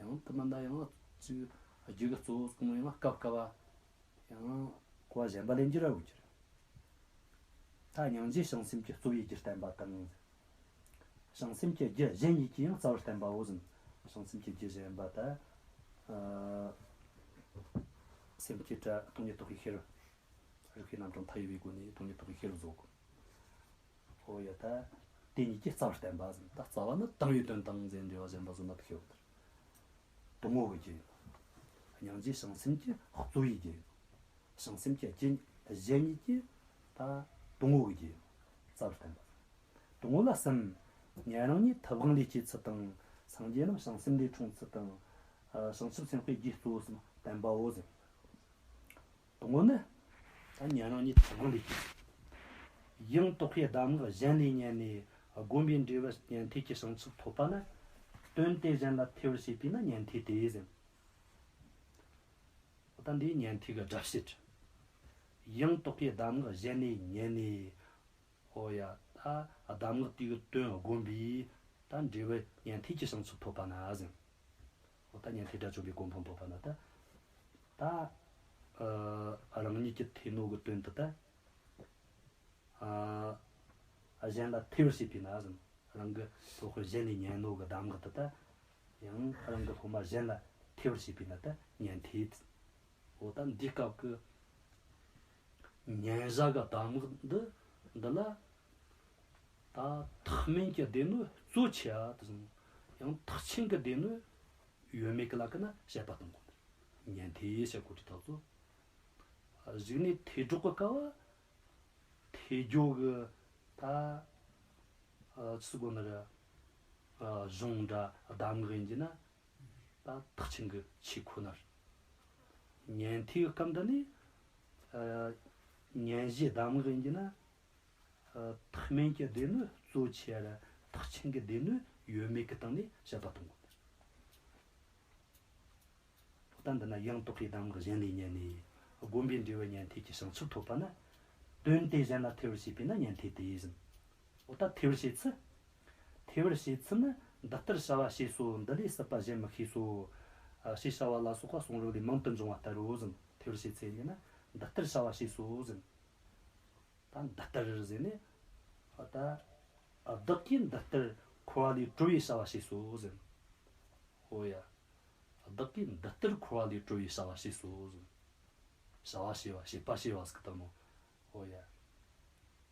ཡང་དེ་མིན་ད་ཡང་ཅིག་རྒྱུ་གི་གཙོ་བོ་སྐོར་ཡང་སྐབས་སྐབས་བ། ཡང་གོ་བ་གཞན་པ་ལེན་རྒྱུ་ར་འོས་ཀྱི་རེད། ད་སྙིང་རྗེ་བྱང་སེམས་ཀྱི་གཙོ་བོའི་རྒྱུར་བསྟན་པ་དང་། བྱང་སེམས་ཀྱི་རྒྱུ་གཞན་གཉིས་ཀྱིས་ཡང་རྩ་བར་བསྟན་པའོ་ཟེར། བྱང་སེམས་ཀྱི་རྒྱུ་གཞན་པ་ད། ཨ། སེམས་བསྐྱེད་ར་སྟོང་ཉིད་རྟོགས་པའི་ཤེས་རབ། རིགས་པའི་རྣམ་གྲངས་མཐའ་ཡས་པའི་སྒོ་ནས་སྟོང་ཉིད་རྟོགས་པའི་ཤེས་རབ་རྫོགས། ཨོ་ཡ། ད་དེ་གཉིས་ཀྱིས་རྩ་བར་བསྟན་པ་ཟེར། ད་རྩ་བ་ནི་དང་བའི་དོན་དང་ཟེར་འགྲེལ་བ་གཞན་པ་བཟོ་ན་ཐུག་ཡོད། དང་པོ་གི་རྒྱུ་ཡིན། སྙིང་རྗེ་བྱང་སེམས་ཀྱི་གཙོ་བོའི་རྒྱུ་ཡིན། བྱང་སེམས་ཀྱི་རྒྱུ་གཞན་གཉིས་ཀྱི་ད་དང་པོ་གི་རྒྱུ་ཡིན། རྩ་བར་བསྟན་པ། དང་པོ་ལ་གསུམ། ཉན་རང་ཉིད་ཐུབ་དབང་ལས་སྐྱེས་ཚུལ་དང་། སངས་རྒྱས་རྣམས་བྱང་སེམས་ལས་འཁྲུངས་ཚུལ་དང་། ཨ། བྱང་ཆུབ་སེམས་དཔའི་རྒྱུའི་གཙོ་བོ་གསུམ་བསྟན་པའོ་ཟེར། དང་པོ་ནི། ད་ཉན་རང་ཉིད་ཐུབ་དབང་ལས་སྐྱེས། ཡང་དག་པའི་གདམས་ངག་གཞན་ལས་ཉན་ནས་སྒོམ་པའི་འབྲས་བུ་ཉན་ཐོས་ཀྱི་བྱང་ཆུབ་ཐོབ་པ་ན། དོན་དེ་གཞན་ལ་ཐོས་པར་བྱེད་པས་ན་ཉན་ཐོས་ཏེ་ཟེར། ད་འདིའི་ཉན་ཐོས་ཀྱི་སྒྲ་བཤད། ཡང་དག་པའི་གདམས་ངག་གཞན་ལས་ཉན་ནས། ཨོ་ཡ། ད་གདམས་ངག་དེ་གི་དོན་བསྒོམས་པས་ད་འབྲས་བུ་ཉན་ཐོས་ཀྱི་བྱང་ཆུབ་ཐོབ་པ་ན་ཟེར། ཨོ་ད་ཉན་ཐོས་དགྲ་བཅོམ་པའི་གོ་འཕང་ཐོབ་པ་ན་ད། ད་ཨ་རང་ཉིད་ཀྱི་ཐོས་ནོ་གི་དོན་དུ་ད། ཨ་གཞན་ལ་ཐོས་པར་བྱེད་པས་ན་ཟེར། རང་གི་སློབ་དཔོན་གཞན་ལས་ཉན་ནོ་གི་གདམས་ངག་དེ་ད། ཡང་རང་གི་སློབ་མ་གཞན་ལ་ཐོས་པར་བྱེད་པས་ན་ད་ཉན་ཐོས། འོ་ད་འདི་སྐབས་ཀྱི་ཉན་བྱ་གི་གདམས་ངག་འདི་འདི་ལ་ད་ཐེག་དམན་གྱི་སྡེ་སྣོད་གཙོ་ཆེ་བ་དེ་བཟུང་། ཡང་ཐེག་ཆེན་གྱི་སྡེ་སྣོད་ཡོད་མེད་ཀྱི་ལ་ཀ་ན་དཔྱད་པ་གཏོང་དགོས། ཉན་ཐོས་བྱ་དགོས་ཀྱི་ཐག་ཚོ། གཞུག་ནས་ཐོས་གྲོགས་ཀྱི་སྐབས་བ། ཐོས་རྒྱུ་གི་ད་ཨ་ཆི་ཟེར་དགོས་ནི་རེད། ཨ་གཞུང་འདྲ་གདམས་ངག་ཡིན་གྱི་ན་ད་ཐེག་ཆེན་གྱི་ཆོས་ཁོ་ན་རེད། ཉན་ཐོས་སྐབས་འདི་ནས་ཨ་ཉན་བྱའི་གདམས་ངག་ཡིན་གྱི་ན་ཨ་ཐེག་དམན་གྱི་སྡེ་སྣོད་གཙོ་ཆེ་ར་ཐེག་ཆེན་གྱི་སྡེ་སྣོད་ཡོད་མེད་ཀྱི་སྟེང་ནས་དཔྱད་པ་གཏོང་དགོས། ད་འདི་ན་ཡང་དག་པའི་གདམས་ངག་གཞན་ལས་ཉན་ནས། སྒོམ་པའི་འབྲས་བུ་ཉན་ཐོས་ཀྱི་བྱང་ཆུབ་ཐོབ་པ་ན། དོན་དེ་གཞན་ལ་ཐོས་པར་བྱེད་པས་ན་ཉན་ཐོས་ཏེ་ཟེར། འོ་ད་ཐོས་པར་བྱེད་ཚུལ། ཐོས་པར་བྱེད་ཚུལ་ནི་འདི་ལྟར་བྱ་བ་བྱས་སོ། འདི་ལས་སྲིད་པ་གཞན་མི་ཤེས་སོ། ཞེས་བྱ་བ་ལ་སོགས་པ་གསུང་རབ་ལས་མང་དུ་འབྱུང་བ་ལྟར་རོ་ཟེར། ཐོས་པར་བྱེད་ཚུལ་ཡིན་ན་འདི་ལྟར་བྱ་བ་བྱས་སོ་ཟེར། ད་འདི་ལྟར་ཟེར་ནས། ཨ་ད། བདག་གིས་འདི་ལྟར་འཁོར་བ་ལས་གྲོལ་བའི་བྱ་བ་བྱས་སོ་ཟེར། ཨོ་ཡ། བདག་གིས་འདི་ལྟར་འཁོར་བ་ལས་གྲོལ་བའི་བྱ་བ་བྱས་སོ་ཟེར། བྱ་བ་བྱས་པ། བྱས་པ་བྱས་པ་ཟེར་གི་ད་མོ། ཨོ་ཡ།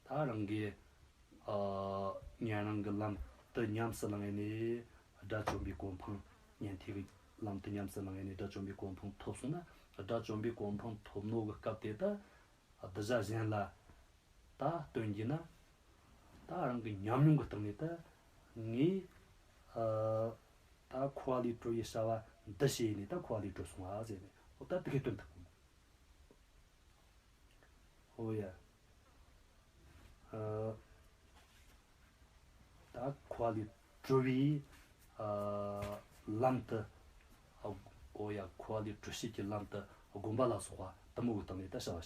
ད་རང་གིས། ཨ། ཉན་རང་གི་ལམ་དུ་ཉམས་སུ་བླངས་ནས་དགྲ་བཅོམ་པའི་གོ་འཕང་། ཉན་ཐོས་ཀྱི་ལམ་དུ་ཉམས་སུ་བླངས་ནས་དགྲ་བཅོམ་པའི་གོ་འཕང་ཐོབ་སོང་ན། དགྲ་བཅོམ་པའི་གོ་འཕང་ཐོབ་ནོ་གི་སྐབས་དེ་ད། གདུལ་བྱ་གཞན་ལ་ད་སྟོན་རྒྱུ་ན། ད་རང་གི་ཉམས་མྱོང་གི་སྟེང་ནས་ད་ངས། ཨ། ད་འཁོར་བ་ལས་གྲོལ་བའི་བྱ་བ་འདི་བྱས་ནས་ད་འཁོར་བ་ལས་གྲོལ་སོང་བ་ཟེར་ནས། འོ་ད་དེ་གའི་སྟོན་ཐུབ་གོ། ཨོ་ཡ། ཨ། ད་འཁོར་བ་ལས་གྲོལ་བའི། ཨ། ལམ་དུ། ཨོ་ཡ། འཁོར་བ་ལས་གྲོལ་བྱེད་ཀྱི་ལམ་དུ་སྒོམ་པ་ལ་སོགས་པ་དེ་མོ་གི་སྟེང་ནས་ད་བྱ་བ་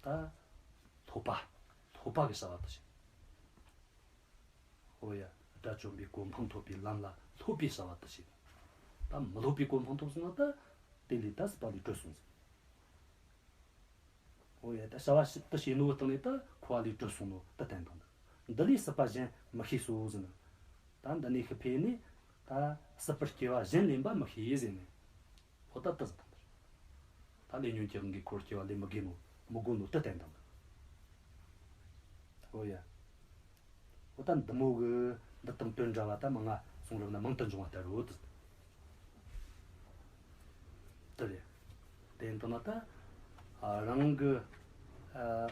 བྱེད། ད་སློབ་པ། སློབ་པ་གི་བྱ་བ་དེ་བྱེད། ཨོ་ཡ། དགྲ་བཅོམ་པའི་གོ་འཕང་ཐོབ་པའི་ལམ་ལ་སློབ་པའི་བྱ་བ་དེ་བྱེད། ད་མི་སློབ་པའི་གོ་འཕང་ཐོབ་སོང་ན་ད་དེ་ལས་ད་སྲིད་པ་ལས་གྲོལ་སོང་ཟེར། ཨོ་ཡ། ད་བྱ་བ་ཞིག་ཏུ་བྱས་ནོ་སྟེང་ནས་ད་འཁོར་བ་ལས་གྲོལ་སོང་ནོ་ད་བསྟན་དང་། འདི་ལས་སྲིད་པ་གཞན་མི་ཤེས་སོ་ཟེར་ན། ད་འདི་ནས་ཤི་འཕོས་ནས་ད་སྲིད་པར་སྐྱེ་བ་གཞན་ལེན་པ་མི་ཤེས་ཟེར་ནས། ཨོ་ད་ད་ཟེར་དང་། ད་ལས་ཉོན་གྱི་དབང་གིས་འཁོར་སྐྱེ་བ་ལེན་མི་དགོས་ནོ། མི་དགོས་ནོ་ད་བསྟན་དང་། ཨོ་ཡ། འོ་ད་འདི་མོ་གི་འདི་དང་དོན་འདྲ་བ་ད་མང་ང་གསུང་རབ་ན་མང་དུ་འབྱུང་བ་ལྟར་རོ། དེ་རེད། དེ་ཡིན་དུས་ན་ད། ཨ། རང་གི། ཨ།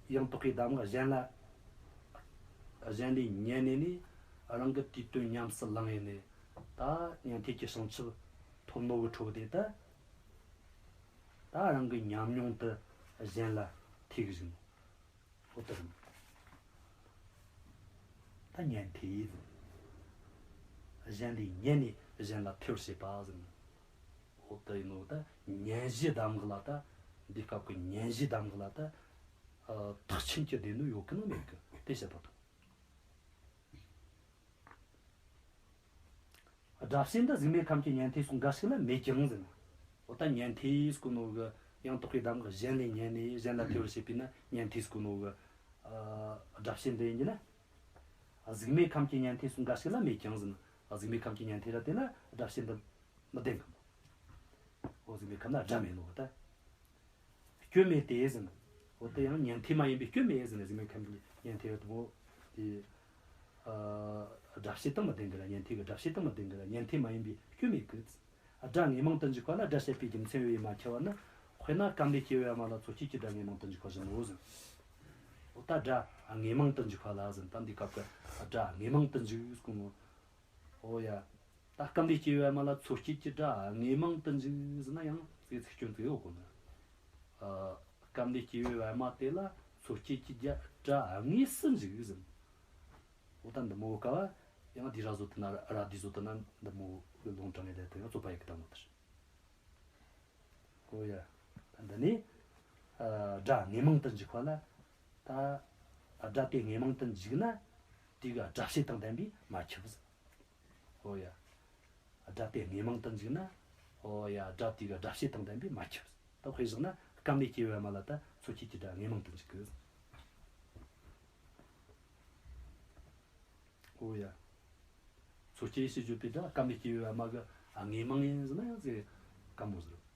ཡང་དག་པའི་གདམས་ངག་གཞན་ལ། གཞན་ལས་ཉན་ནས་ནི། རང་གི་དེའི་དོན་ཉམས་སུ་བླངས་ཡས་ནས། ད་ཉན་ཐོས་ཀྱི་བྱང་ཆུབ་ཐོབ་ནོ་གི་འཕྲོ་དེ་ད། ད་རང་གི་ཉམས་མྱོང་དེ་གཞན་ལ་ཐེབས་བཞིན། ཨོ་ད་རེད། ད་ཉན་ཐོས་ཟེར། གཞན་ལས་ཉན་ནས་གཞན་ལ་ཐེབས་པར་བྱེད་པ་ཟེར། ཨོ་ད་ཡིན་ནོ། ད་ཉན་བཞི་གདམས་ངག་ལ་ད། འདི་སྐབས་ཀྱི་ཉན་བཞི་གདམས་ངག་ལ་ད། ཨ། ཐེག་ཆེན་གྱི་སྡེ་སྣོད་ཡོད་གི་ནོ་མེད་གི་དེ་བཤད་པ་དང་། སྒྲ་བྱེད་འདི་གཟུགས་མེད་ཁམས་ཀྱི་ཉན་ཐོས་སོགས་འགའ་ཞིག་ལ་མེད་ཀྱང་ཟེར་ན། འོ་ད་ཉན་ཐོས་ཟེར་གོ་ནོ་གི་ཡང་དག་པའི་གདམས་ངག་གཞན་ལས་ཉན་ནས་གཞན་ལ་ཐེབས་པར་བྱེད་པས་ན་ཉན་ཐོས་ཟེར་གོ་ནོ་གི། ཨ། སྒྲ་བྱེད་འདི་ཡིན་གྱི་ན། གཟུགས་མེད་ཁམས་ཀྱི་ཉན་ཐོས་སོགས་འགའ་ཞིག་ལ་མེད་ཀྱང་ཟེར་ན། གཟུགས་མེད་ཁམས་ཀྱི་ཉན་ཐོས་ལ་དེ་ལ་སྒྲ་བྱེད་འདི་མི་ལྡན་གི་མོ། འོ་གཟུགས་མེད་ཁམས་ན་སྒྲ་མེད་ནོ་ད། སྐྱོན་མེད་དེ་ཟེར་ན། འོ་དེ་ཡང་ཉན་ཐོས་མ་ཡིན་པའི་སྐྱོན་མེད་ཟེར་ན། གཟུགས་མེད་ཁམས་ཀྱི་ཉན་ཐོས་དེ་མོ་དེ། ཨ། སྒྲ་བྱེད་དང་མི་ལྡན་གི་ར། ཉན་ཐོས་ཀྱི་སྒྲ་བྱེད་དང་མི་ལྡན་གི་ར། ཉན་ཐོས་མ་ཡིན་པའི་སྐྱོན་མེད་གི། སྒྲ་དངོས་མིང་དུ་འཇུག་པ་ལ་སྒྲ་བཤད་པའི་རྒྱུ་མཚན་ཡོད་པས་མ་ཁྱབ་པ་ནི། དཔེར་ན་སྐབས་འདིར་སྐྱེས་པའི་ཨ་མ་ལ་མཚོ་སྐྱེས་ཀྱི་སྒྲ་དངོས་མིང་དུ་འཇུག་པ་བཞིན་ནོ་ཟེར། འོ་ད་སྒྲ་དངོས་མིང་དུ་འཇུག་པ་ལ་ཟེར་ན། ད་འདི་སྐབས་ཀྱི་སྒྲ་དངོས་མིང་དུ་འཇུག་ཟེར་གོ་ནོ། འོ་ཡ། ད་སྐབས་འདིར་སྐྱེས་པའི་ཨ་མ་ལ་མཚོ་སྐྱེས་ཀྱི་སྒྲ་དངོས་མིང་དུ་འཇུག་ཟེར་ན་ཡང་ཙིག་ཙིག་སྐྱོན་ཙིག་ཡོད་གོ་ནི། ཨ། སྐབས་འདིར་སྐྱེས་པའི་ཨ་མ་དེ་ལ་མཚོ་སྐྱེས་ཀྱི་སྒྲ་དངོས་སུ་འཇུག་ཟེར། འོ་ད་འདི་མོ་ག་བ་ཡང་དེ་ར་བཟོ་དུ་ན་ར་དེ་བཟོ་དུ་ན་འདི་མོ་གི་ལུང་དྲངས་ཡོད་དེ་ཡང་རྩོད་པ་ཡོད་གི་ད་མོ་དེར། འོ་ཡ། ད་འདི་ནི། ཨ། སྒྲ་དངོས་མིང་དུ་འཇུག་པ་ལ། ད་སྒྲ་དེ་དངོས་མིང་དུ་འཇུག་ན་དེ་གི་སྒྲ་བྱེད་དང་ལྡན་པས་མ་ཁྱབ་ཟེར། འོ་ཡ། སྒྲ་དེ་དངོས་མིང་དུ་འཇུག་ན། འོ་ཡ། སྒྲ་དེ་གི་སྒྲ་བྱེད་དང་ལྡན་པས་མ་ཁྱབ། ད་དཔེ་བཞག་ན་སྐབས་འདིར་སྐྱེས་པའི་ཨ་མ་ལ་ད་མཚོ་སྐྱེས་ཀྱི་སྒྲ་དངོས་མིང་དུ་འཇུག་གི། འོ་ཡ། མཚོ་སྐྱེས་ཞེས་བརྗོད་པའི་སྒྲ་སྐབས་འདིར་སྐྱེས་པའི་ཨ་མ་གི་དངོས་མིང་ཡིན་ཟེར་ན་ཡང་ཙིག་དཀའ་མོ་ཟེར།